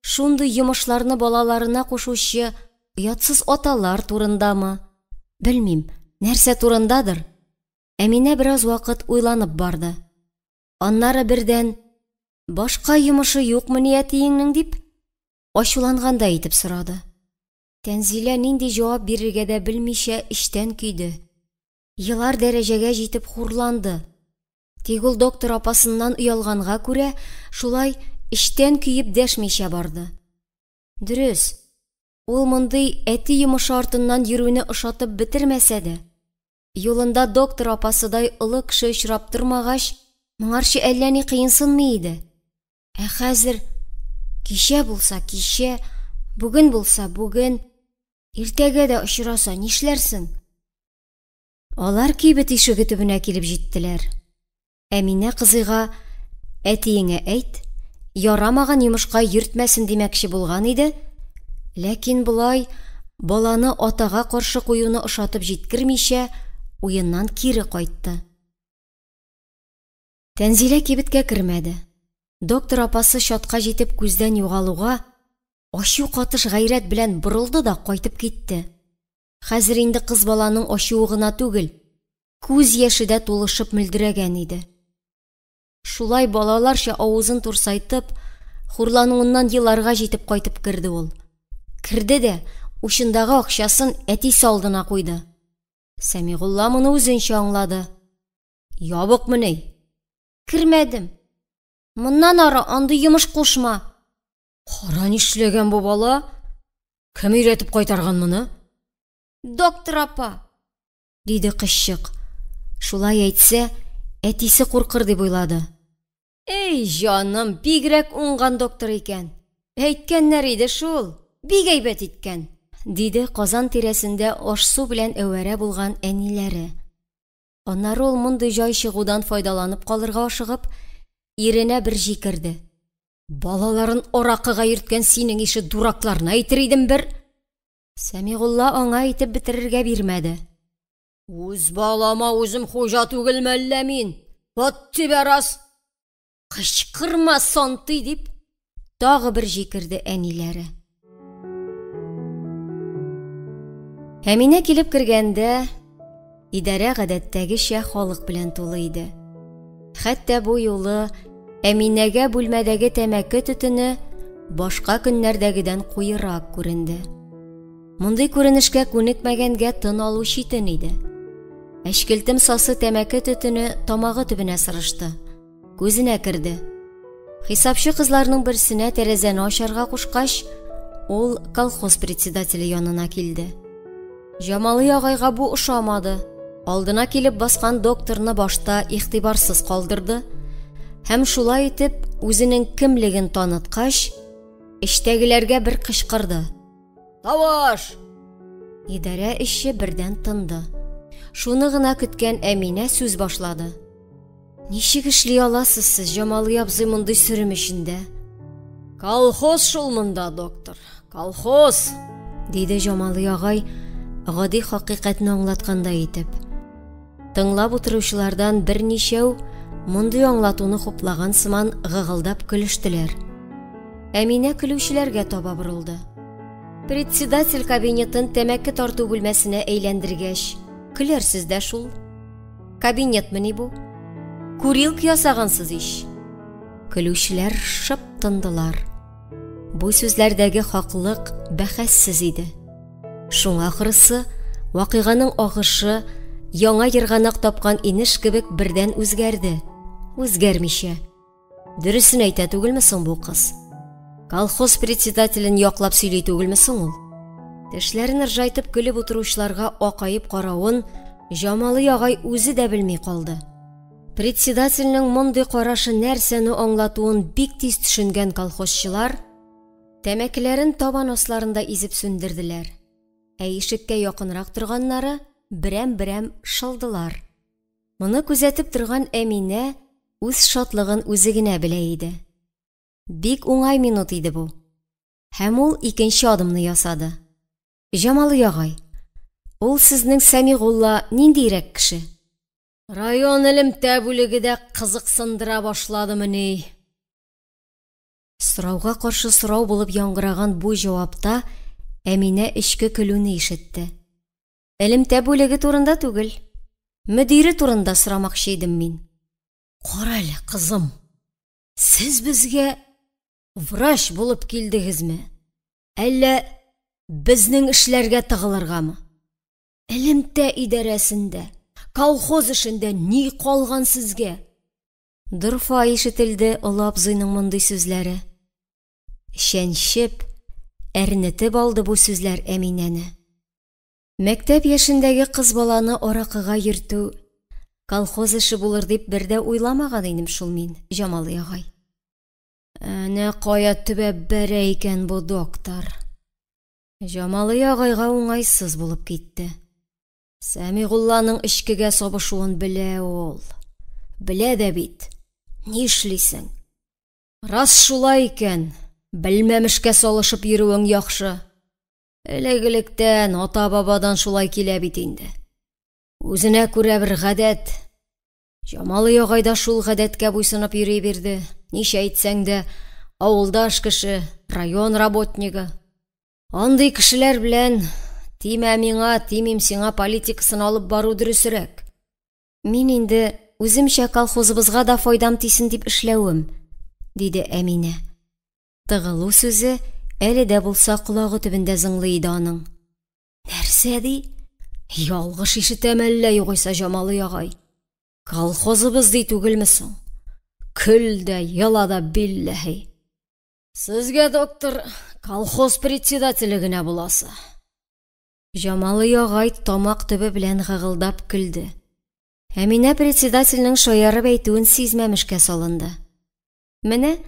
A: шундый йомышларны балаларына кушучы оятсыз аталар турындамы? Белмим, нәрсә турындадыр. Әминә бераз вакыт уйланып барды. Аннары бердән, башка йомышы юкмыни әтиеңнең дип, ачулангандай итеп сорады. Тәнзилә нинди җавап бирергә дә белмичә эчтән көйде. Елар дәрәҗәгә җитеп хурланды. Тик ул доктор апасыннан оялганга күрә, шулай эчтән көеп дәшмичә барды. Дөрес, Ул мондый әти йомышы артыннан йөрүне ошатып бетермәсә дә, юлында доктор апасыдай олы кеше очрап тормагач, моңарчы әллә ни кыенсынмый иде. Ә хәзер кичә булса кичә, бүген булса бүген, иртәгә дә очраса нишләрсең? Алар кибет ишеге төбенә килеп җиттеләр. Әминә кызыйга әтиеңә әйт, ярамаган йомышка йөртмәсен димәкче булган иде, ләкин болай баланы атага каршы куюны ошатып җиткермичә, уеннан кире кайтты. Тәнзилә кибеткә кермәде. Доктор апасы чатка җитеп күздән югалуга, ачу катыш гайрәт белән борылды да кайтып китте. Хәзер инде кыз баланың ачуы гына түгел, күз яше дә тулышып мөлдерәгән иде. Шулай балаларча авызын турсайтып, хурлануыннан еларга җитеп кайтып керде ул. Керде дә учындагы акчасын әтисе алдына куйды. Сәмигулла моны үзенчә аңлады. Ябыкмыни? Кермәдем. Моннан ары андый йомыш кушма. Кара нишләгән бу бала? Кем өйрәтеп кайтарган моны? Доктор апа, диде кызчык. Шулай әйтсә, әтисе куркыр дип уйлады. Эй, җаным, бигрәк уңган доктор икән. Әйткәннәр иде шул, бик әйбәт иткән, диде Казан тирәсендә аш-су белән әвәрә булган әниләре. Аннары ул мондый җай чыгудан файдаланып калырга ашыгып, иренә бер җикерде. Балаларын аракыга йөрткән синең ише дуракларны әйтер идем бер. Сәмигулла аңа әйтеп бетерергә бирмәде. Үз балама үзем хуҗа түгелме әллә мин? Вот тебя раз! Кычкырма, сантый, дип, тагы бер җикерде әниләре. Әминә килеп кергәндә, идарә гадәттәгечә халык белән тулы иде. Хәтта бу юлы Әминәгә бүлмәдәге тәмәке төтене башка көннәрдәгедән куерак күренде. Мондый күренешкә күнекмәгәнгә тын алу читен иде. Әчкелтем сасы тәмәке төтене тамагы төбенә сырышты. Күзенә керде. Хисапчы кызларның берсенә тәрәзәне ачарга кушкач, ул колхоз председателе янына килде. Җамалый агайга бу ошамады. Алдына килеп баскан докторны башта игътибарсыз калдырды һәм шулай итеп үзенең кемлеген таныткач, эчтәгеләргә бер кычкырды. Тавыш! Идарә эшче бердән тынды. Шуны гына көткән Әминә сүз башлады. Ничек эшли аласыз сез, Җамалый абзый, мондый сөрем эчендә? Колхоз шул монда, доктор, колхоз, диде Җамалый агай, гади хакыйкатьне аңлаткандай итеп. Тыңлап утыручылардан берничәү мондый аңлатуны хуплаган сыман гыгылдап көлештеләр. Әминә көлүчеләргә таба борылды. Председатель кабинетын тәмәке тарту бүлмәсенә әйләндергәч, көләрсез дә шул. Кабинетмыни бу? Курилка ясагансыз ич. Көлүчеләр шып тындылар. Бу сүзләрдәге хаклык бәхәссез иде. Шуңа ахрысы, вакыйганың агышы яңа ерганак тапкан инеш кебек бердән үзгәрде. Үзгәрмичә. Дөресен әйтә түгелме соң бу кыз? Колхоз председателен яклап сөйли түгелме соң ул? Тешләрен ыржайтып көлеп утыручыларга акаеп каравын Җамалый агай үзе дә белми калды. Председательнең мондый карашы нәрсәне аңлатуын бик тиз төшенгән колхозчылар тәмәкеләрен табан асларында изеп сүндерделәр. Ә ишеккә якынрак торганнары берәм-берәм шылдылар. Моны күзәтеп торган Әминә үз шатлыгын үзе генә белә иде. Бик уңай минут иде бу. Һәм ул икенче адымны ясады. Җамалый агай, ул сезнең Сәмигулла ниндиерәк кеше? Район элемтә бүлеге дә кызыксындыра башладымыни? Сорауга каршы сорау булып яңгыраган бу җавапта Әминә эчке көлүне ишетте. Элемтә бүлеге турында түгел, мөдире турында сорамакчы идем мин. Кара әле, кызым, сез безгә врач булып килдегезме? Әллә безнең эшләргә тыгылыргамы? Элемтә идарәсендә, колхоз эшендә ни калган сезгә? Дорфа ишетелде олы абзыйның мондый сүзләре. Чәнчеп, Әрнетеп алды бу сүзләр Әминәне. Мәктәп яшендәге кыз баланы аракыга йөртү колхоз эше булыр дип бер дә уйламаган идем шул мин, Җамалый агай. Әнә кая төбәп бәрә икән бу доктор. Җамалый агайга уңайсыз булып китте. Сәмигулланың эчкегә сабышуын белә ул. Белә дә бит. Нишлисең? Рас шулай икән, белмәмешкә салышып йөрүең яхшы. Элек-электән, ата-бабадан шулай килә бит инде. Үзенә күрә бер гадәт. Җамалый агай да шул гадәткә буйсынып йөри бирде. Ничә әйтсәң дә, авылдаш кеше, район работнигы. Андый кешеләр белән тимә миңа, тимим сиңа политикасын алып бару дөресрәк. Мин инде үземчә колхозыбызга да файдам тисен дип эшләвем, диде Әминә. Тыгылу сүзе әле дә булса колагы төбендә зыңлый иде аның. Нәрсә ди? Ялгыш ишетәм әллә югыйсә Җамалый агай. Колхозыбыз ди түгелме соң? Көл дә, ела да билләһи. Сезгә, доктор, колхоз председателе генә буласы. Җамалый агай тамак төбе белән гыгылдап көлде. Әминә председательнең шаярып әйтүен сизмәмешкә салынды. Менә,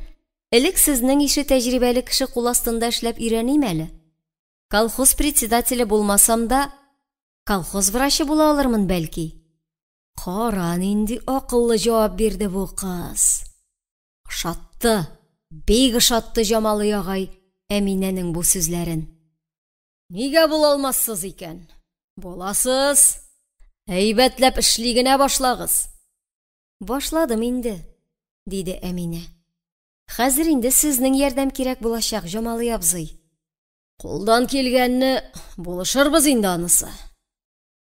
A: элек сезнең ише тәҗрибәле кеше кул астында эшләп өйрәним әле. Колхоз председателе булмасам да, колхоз врачы була алырмын бәлки. Кара, нинди акыллы җавап бирде бу кыз. Ошатты, бик ошатты Җамалый агай Әминәнең бу сүзләрен. Нигә була алмассыз икән? Буласыз. Әйбәтләп эшли генә башлагыз. Башладым инде, диде Әминә. Хәзер инде сезнең ярдәм кирәк булачак, Җамалый абзый. Кулдан килгәнне булышырбыз инде анысы.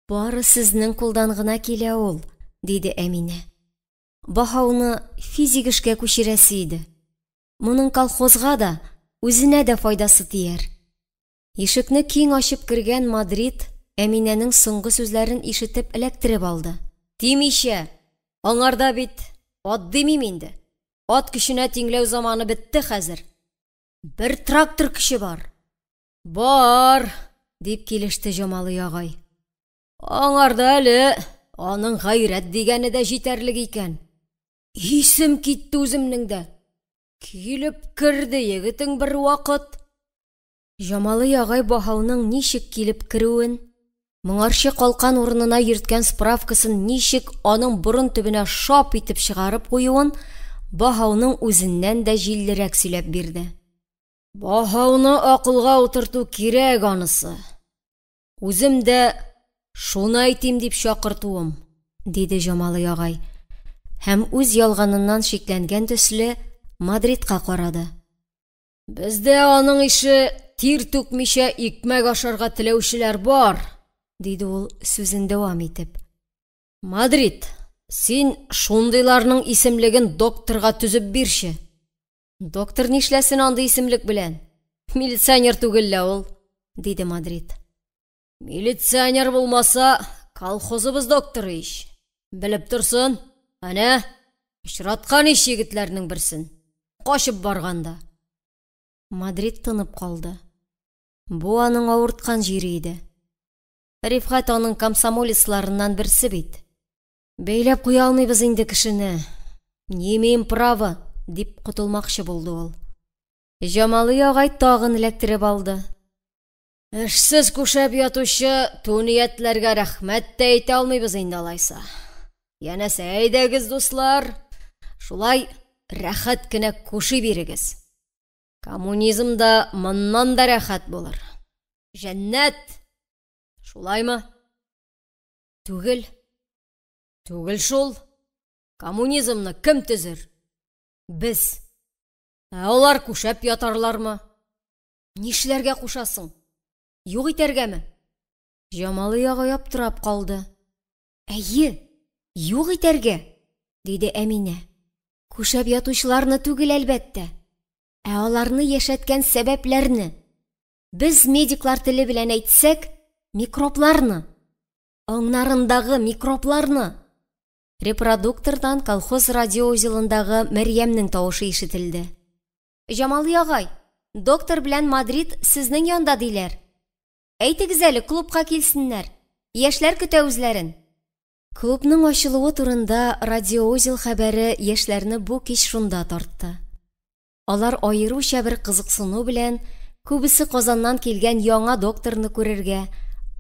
A: Бары сезнең кулдан гына килә ул, диде Әминә. Баһауны физик эшкә күчерәсе иде. Моның колхозга да, үзенә дә файдасы тияр. Ишекне киң ачып кергән Мадрид Әминәнең соңгы сүзләрен ишетеп эләктереп алды. Тимичә! Аңарда бит ат димим инде. Ат көченә тиңләү заманы бетте хәзер. Бер трактор көче бар. Бар, дип килеште Җамалый агай. Аңарда әле аның гайрәт дигәне дә җитәрлек икән. Исем китте үземнең дә. Килеп керде егетең бер вакыт. Җамалый агай Баһауның ничек килеп керүен, моңарчы калкан урынына йөрткән справкасын ничек аның борын төбенә шап итеп чыгарып куюын Баһауның үзеннән дә җиллерәк сөйләп бирде. Баһауны акылга утырту кирәк анысы. Үзем дә шуны әйтим дип чакыртуым, диде Җамалый агай һәм үз ялганыннан шикләнгән төсле Мадридка карады. Бездә аның ише тир түкмичә икмәк ашарга теләүчеләр бар, диде ул сүзен дәвам итеп. Мадрид, син шундыйларның исемлеген докторга төзеп бирче. Доктор нишләсен андый исемлек белән? Милиционер түгел лә ул, диде Мадрид. Милиционер булмаса, колхозыбыз докторы ич. Белеп торсын, әнә, очраткан ич егетләрнең берсен. Качып барганда. Мадрид тынып калды. Бу аның авырткан җире иде. Рифгать аның комсомолецларыннан берсе бит. Бәйләп куя алмыйбыз инде кешене. Не имеем права, дип котылмакчы булды ул. Җамалый агай тагын эләктереп алды. Эшсез күшәп ятучы түниятләргә рәхмәт тә әйтә алмыйбыз инде алайса. Янәсе, әйдәгез, дуслар, шулай рәхәт кенә күши бирегез. Коммунизмда моннан да рәхәт булыр. Җәннәт! Шулаймы? Түгел. Түгел шул. Коммунизмны кем төзер? Без. Ә алар күшәп ятарлармы? Нишләргә кушасың? Юк итәргәме? Җамалый агай аптырап калды. Әйе, юк итәргә, диде Әминә. Күшәп ятучыларны түгел, әлбәттә, ә аларны яшәткән сәбәпләрне. Без медиклар теле белән әйтсәк, микробларны. Аңнарындагы микробларны. Репродуктордан колхоз радиоузелындагы Мәрьямнең тавышы ишетелде. Җамалый агай! Доктор белән Мадрид сезнең янда диләр. Әйтегез әле, клубка килсеннәр. Яшьләр көтә үзләрен. Клубның ачылуы турында радиоузел хәбәре яшьләрне бу кич шунда тартты. Алар аеруча бер кызыксыну белән күбесе Казаннан килгән яңа докторны күрергә,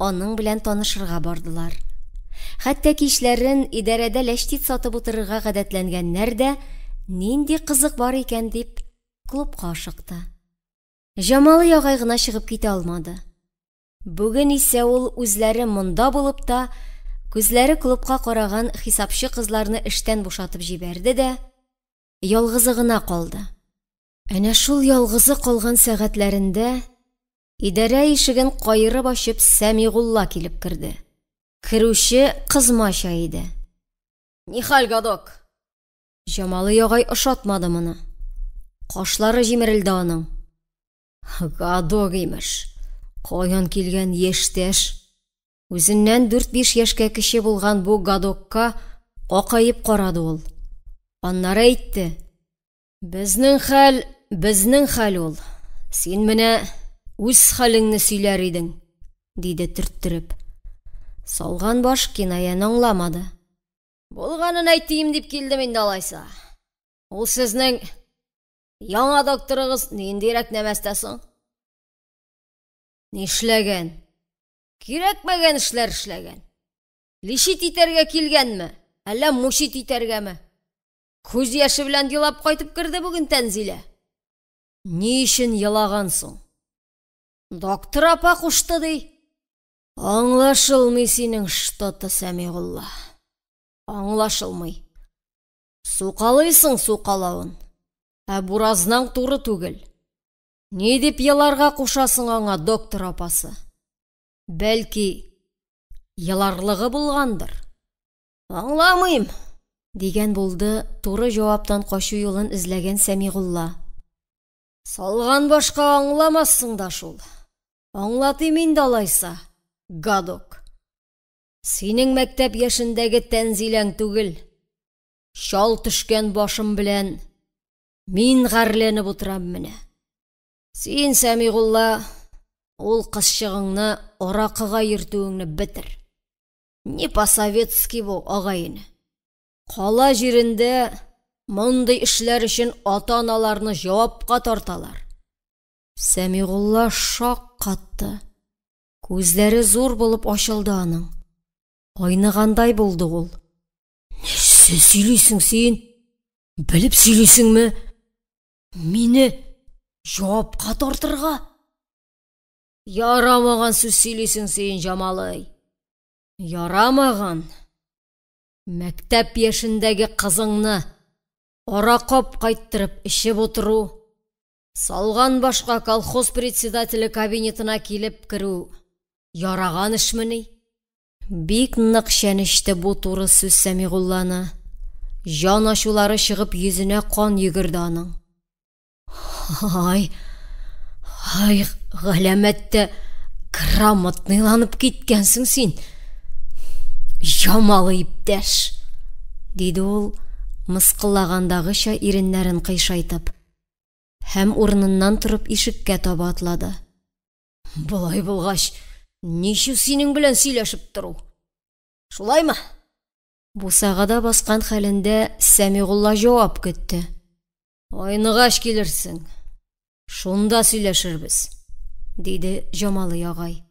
A: аның белән танышырга бардылар. Хәтта кичләрен идарәдә ләчтит сатып утырырга гадәтләнгәннәр дә, нинди кызык бар икән дип, клубка ашыкты. Җамалый агай гына чыгып китә алмады. Бүген исә ул үзләре монда булып та, күзләре клубка караган хисапчы кызларны эштән бушатып җибәрде дә, ялгызы гына калды. Әнә шул ялгызы калган сәгатьләрендә идарә ишеген каерып ачып Сәмигулла килеп керде. Керүче кызмача иде. Нихәл, гадок? Җамалый агай ошатмады моны. Кашлары җимерелде аның. Гадок, имеш. Каян килгән яшьтәш? Үзеннән дүрт-биш яшькә кече булган бу гадокка акаеп карады ул. Аннары әйтте. Безнең хәл, безнең хәл ул. Син менә үз хәлеңне сөйләр идең, диде төрттереп. Салган баш кинаяне аңламады. Булганын әйтим дип килдем инде алайса. Ул сезнең яңа докторыгыз ниндирәк нәмәстә соң? Нишләгән? Кирәкмәгән эшләр эшләгән. Лишит итәргә килгәнме, әллә мучит итәргәме? Күз яше белән елап кайтып керде бүген Тәнзилә. Ни өчен елаган соң? Доктор апа кушты ди. Аңлашылмый синең что-то, Сәмигулла. Аңлашылмый. Сукалыйсың сукалавын, ә буразнаң туры түгел. Ни дип еларга кушасың аңа, доктор апасы? Бәлки, еларлыгы булгандыр? Аңламыйм, дигән булды туры җаваптан качу юлын эзләгән Сәмигулла. Салган башка аңламассың да шул. Аңлатыйм инде алайса, гадок. Синең мәктәп яшендәге Тәнзиләң түгел. Чал төшкән башым белән мин гарьләнеп утырам менә. Син, Сәмигулла, ул кызчыгыңны аракыга йөртүеңне бетер. Не по-советски бу, агай-эне. Кала җирендә мондый эшләр өчен ата-аналарны җавапка тарталар. Сәмигулла шаккатты. Күзләре зур булып ачылды аның. Айныгандай булды ул. Нәрсә сөйлисең син? Белеп сөйлисеңме? Мине җавапка тартырга? Ярамаган сүз сөйлисең син, Җамалый. Ярамаган. Мәктәп яшендәге кызыңны аракап кайттырып эчеп утыру, Салган башка колхоз председателе кабинетына килеп керү яраган эшмени? Бик нык чәнечте бу туры сүз Сәмигулланы. Җан ачулары чыгып йөзенә кан йөгерде аның. Ай, ай, галәмәттә грамотныйланып киткәнсең син. Ямалы иптәш, диде ул, мыскыллагандагыча иреннәрен кыйшайтып. Һәм урыныннан торып ишеккә таба атлады. Болай булгач, ничу синең белән сөйләшеп тору? Шулаймы? Бусагада баскан хәлендә Сәмигулла җавап көтте. Айныгач килерсең. Шунда сөйләшербез, диде Җамалый агай.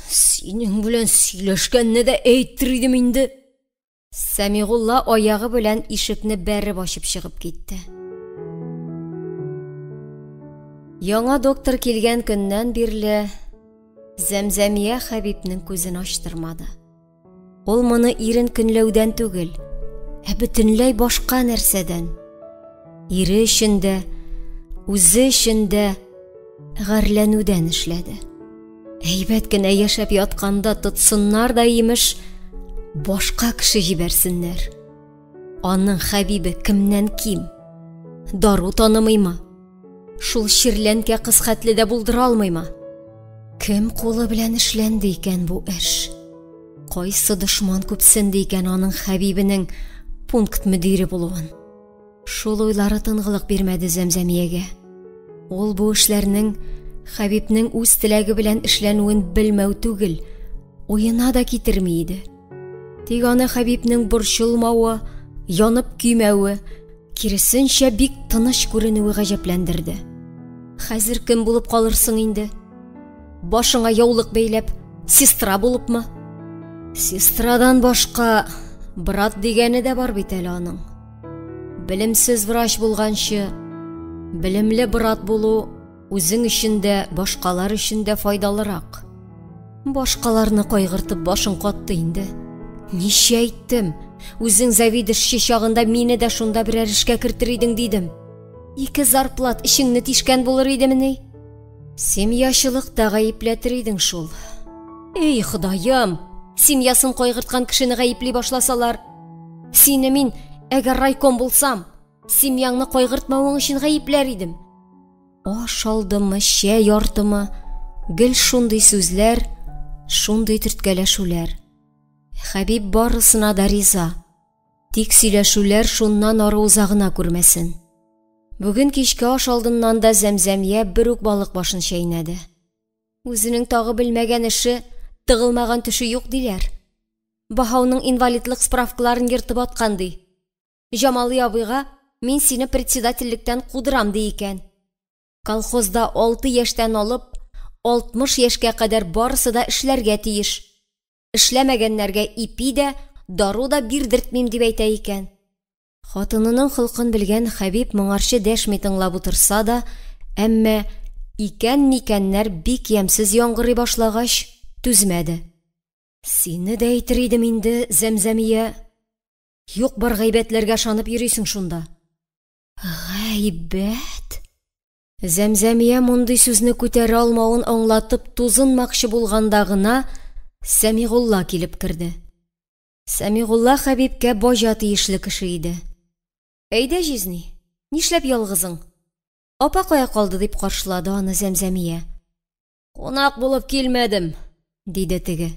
A: Синең белән сөйләшкәнне дә әйтер идем инде. Сәмигулла аягы белән ишекне бәреп ачып чыгып китте. Яңа доктор килгән көннән бирле Зәмзәмия Хәбибнең күзен ачтырмады. Ул моны ирен көнләүдән түгел, ә бөтенләй башка нәрсәдән. Ире өчен дә, үзе өчен дә гарьләнүдән эшләде. Әйбәт кенә яшәп ятканда тотсыннар да имеш, башка кеше җибәрсеннәр. Аның Хәбибе кемнән ким? Дару танымыймы? Шул чирләнкә кыз хәтле дә булдыра алмыймы? Кем кулы белән эшләнде икән бу эш? Кайсы дошман күпсенде икән аның Хәбибенең пункт мөдире булуын? Шул уйлары тынгылык бирмәде Зәмзәмиягә. Ул бу эшләрнең Хәбибнең үз теләге белән эшләнүен белмәү түгел, уена да китерми иде. Тик аны Хәбибнең борчылмавы, янып көймәве, киресенчә бик тыныч күренүе гаҗәпләндерде. Хәзер кем булып калырсың инде? Башыңа яулык бәйләп, сестра булыпмы? Сестрадан башка брат дигәне дә бар бит әле аның. Белемсез врач булганчы, белемле брат булу үзең өчен дә, башкалар өчен дә файдалырак. Башкаларны кайгыртып башың катты инде. Ничә әйттем, үзең заведующий чагында мине дә шунда берәр эшкә кертер идең дидем. Ике зарплат эчеңне тишкән булыр идемени? Семьячылыкта гаепләтер идең шул. Эй, Ходаем, семьясын кайгырткан кешене гаепли башласалар, сине мин, әгәр райком булсам, семьяңны кайгыртмавың өчен гаепләр идем. Аш алдымы, чәй артымы, гел шундый сүзләр, шундый төрткәләшүләр. Хәбиб барысына да риза. Тик сөйләшүләр шуннан ары уза гына күрмәсен. Бүген кичке аш алдыннан да Зәмзәмия бер үк балык башын чәйнәде. Үзенең тагы белмәгән эше, тыгылмаган төше юк диләр. Баһауның инвалидлык справкаларын ертып аткан ди. Җамалый абыйга мин сине председательлектән кудырам ди икән. Колхозда 6 яшьтән алып 60 яшькә кадәр барысы да эшләргә тиеш. Эшләмәгәннәргә ипи дә, дару да бирдертмим дип әйтә икән. Хатынының холкын белгән Хәбиб моңарчы дәшми тыңлап утырса да, әмма икән-микәннәр бик ямьсез яңгырый башлагач, түзмәде. Сине дә әйтер идем инде, Зәмзәмия. Юк-бар гайбәтләргә ышанып йөрисең шунда. Гайбәт? Зәмзәмия мондый сүзне күтәрә алмавын аңлатып тузынмакчы булганда гына Сәмигулла килеп керде. Сәмигулла Хәбибкә баҗа тиешле кеше иде. Әйдә, җизни, нишләп ялгызың? Апа кая калды, дип каршылады аны Зәмзәмия. Кунак булып килмәдем, диде теге.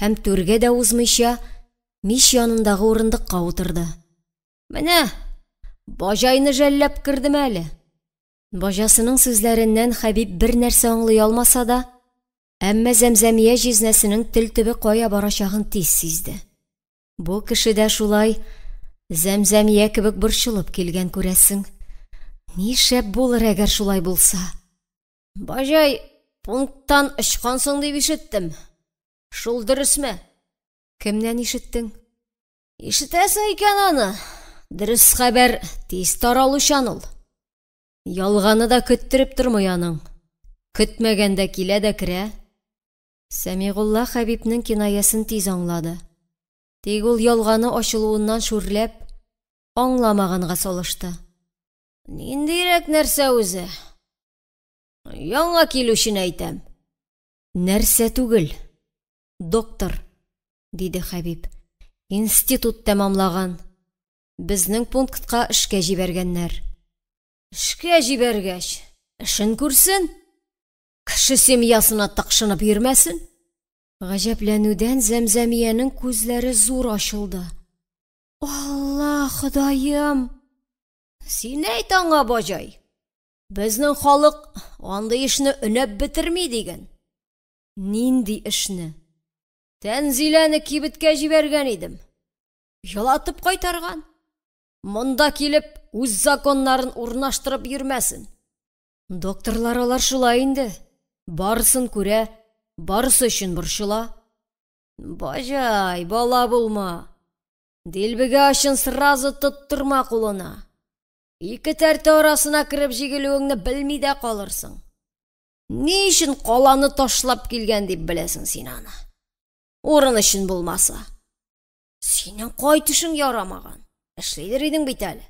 A: Һәм түргә дә узмыйча, мич янындагы урындыкка утырды. Менә, баҗайны жәлләп кердем әле. Баҗасының сүзләреннән Хәбиб бер нәрсә аңлый алмаса да, әмма Зәмзәмия җизнәсенең тел төбе кая барачагын тиз сизде. Бу кеше дә шулай Зәмзәмия кебек борчылып килгән күрәсең. Ни шәп булыр, әгәр шулай булса. Баҗай, пункттан очкансың дип ишеттем. Шул дөресме? Кемнән ишеттең? Ишетәсең икән аны. Дөрес хәбәр тиз таралучан ул. Ялганы да көттереп тормый аның. Көтмәгәндә килә дә керә. Сәмигулла Хәбибнең кинаясын тиз аңлады. Тик ул ялганы ачылуыннан шүрләп, аңламаганга салышты. Ниндирәк нәрсә үзе? Яңа килүчене әйтәм. Нәрсә түгел, доктор, диде Хәбиб. Институт тәмамлаган. Безнең пунктка эшкә җибәргәннәр. Эшкә җибәргәч, эшен күрсен. Кеше семьясына тыкшынып йөрмәсен. Гаҗәпләнүдән Зәмзәмиянең күзләре зур ачылды. Алла, Ходаем! Син әйт аңа, баҗай. Безнең халык андый эшне өнәп бетерми диген. Нинди эшне? Тәнзиләне кибеткә җибәргән идем. Елатып кайтарган. Монда килеп, үз законнарын урнаштырып йөрмәсен. Докторлар алар шулай инде. Барысын күрә, барысы өчен борчыла. Баҗай, бала булма. Дилбегә өчен сразу тоттырма кулына. Ике тәртә арасына кереп җигелүеңне белми дә калырсың. Ни өчен каланы ташлап килгән дип беләсең син аны? Урын өчен булмаса. Синең кай төшең ярамаган? Эшлидер идең бит әле.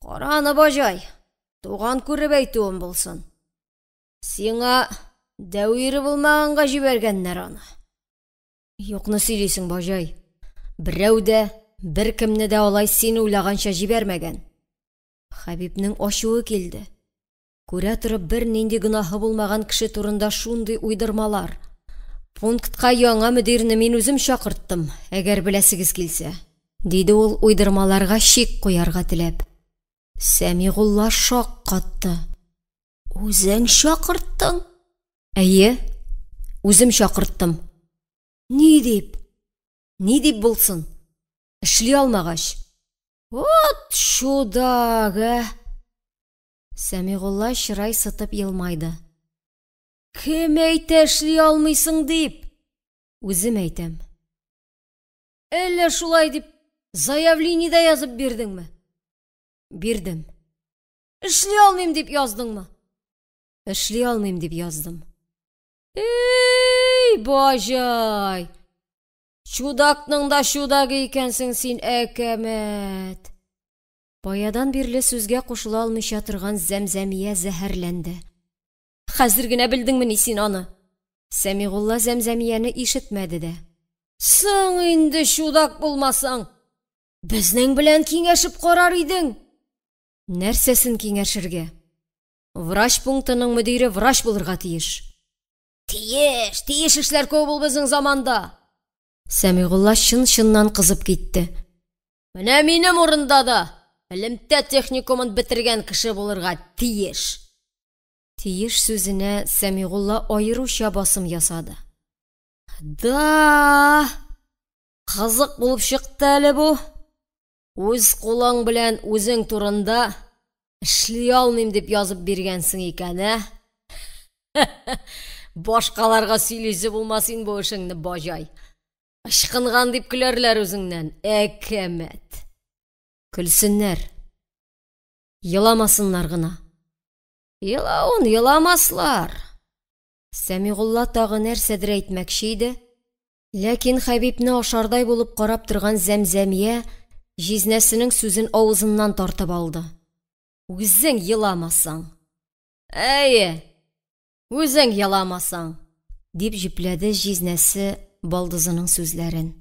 A: Кара аны, баҗай, туган күреп әйтүем булсын. Сиңа дәү ире булмаганга җибәргәннәр аны. Юкны сөйлисең, баҗай. Берәү дә, беркемне дә алай син уйлаганча җибәрмәгән. Хәбибнең ачуы килде. Күрә торып бернинди гөнаһы булмаган кеше турында шундый уйдырмалар. Пунктка яңа мөдирне мин үзем чакырттым, әгәр беләсегез килсә, диде ул уйдырмаларга чик куярга теләп. Сәмигулла шаккатты. Үзең чакырттың? Әйе, үзем чакырттым. Ни дип? Ни дип булсын? Эшли алмагач. Вот чудак, ә! Сәмигулла чырай сытып елмайды. Кем әйтә эшли алмыйсың дип? Үзем әйтәм. Әллә шулай дип заявление дә язып бирдеңме? Бирдем. Эшли алмыйм дип яздыңмы? Эшли алмыйм дип яздым. Эй, баҗай! Чудакның да чудагы икәнсең син, әкәмәт! Баядан бирле сүзгә кушыла алмыйча торган Зәмзәмия зәһәрләнде. Хәзер генә белдеңмени син аны? Сәмигулла Зәмзәмияне ишетмәде дә. Соң инде чудак булмасаң, безнең белән киңәшеп карар идең. Нәрсәсен киңәшергә? Врач пунктының мөдире врач булырга тиеш. Тиеш, тиеш эшләр күп ул безнең заманда. Сәмигулла чын-чыннан кызып китте. Менә минем урында да элемтә техникумын бетергән кеше булырга тиеш. Тиеш сүзенә Сәмигулла аеруча басым ясады. Да, кызык булып чыкты әле бу. Үз кулың белән үзең турында эшли алмыйм дип язып биргәнсең икән, ә? Башкаларга сөйлисе булмас инде бу эшеңне, баҗай. Ычкынган дип көләрләр үзеңнән, әкәмәт. Көлсеннәр. Еламасыннар гына. Елавын еламаслар. Сәмигулла тагы нәрсәдер әйтмәкче иде, ләкин Хәбибне ашардай булып карап торган Зәмзәмия җизнәсенең сүзен авызыннан тартып алды. Үзең еламасаң. Әйе, үзең еламасаң, дип җөпләде җизнәсе балдызының сүзләрен.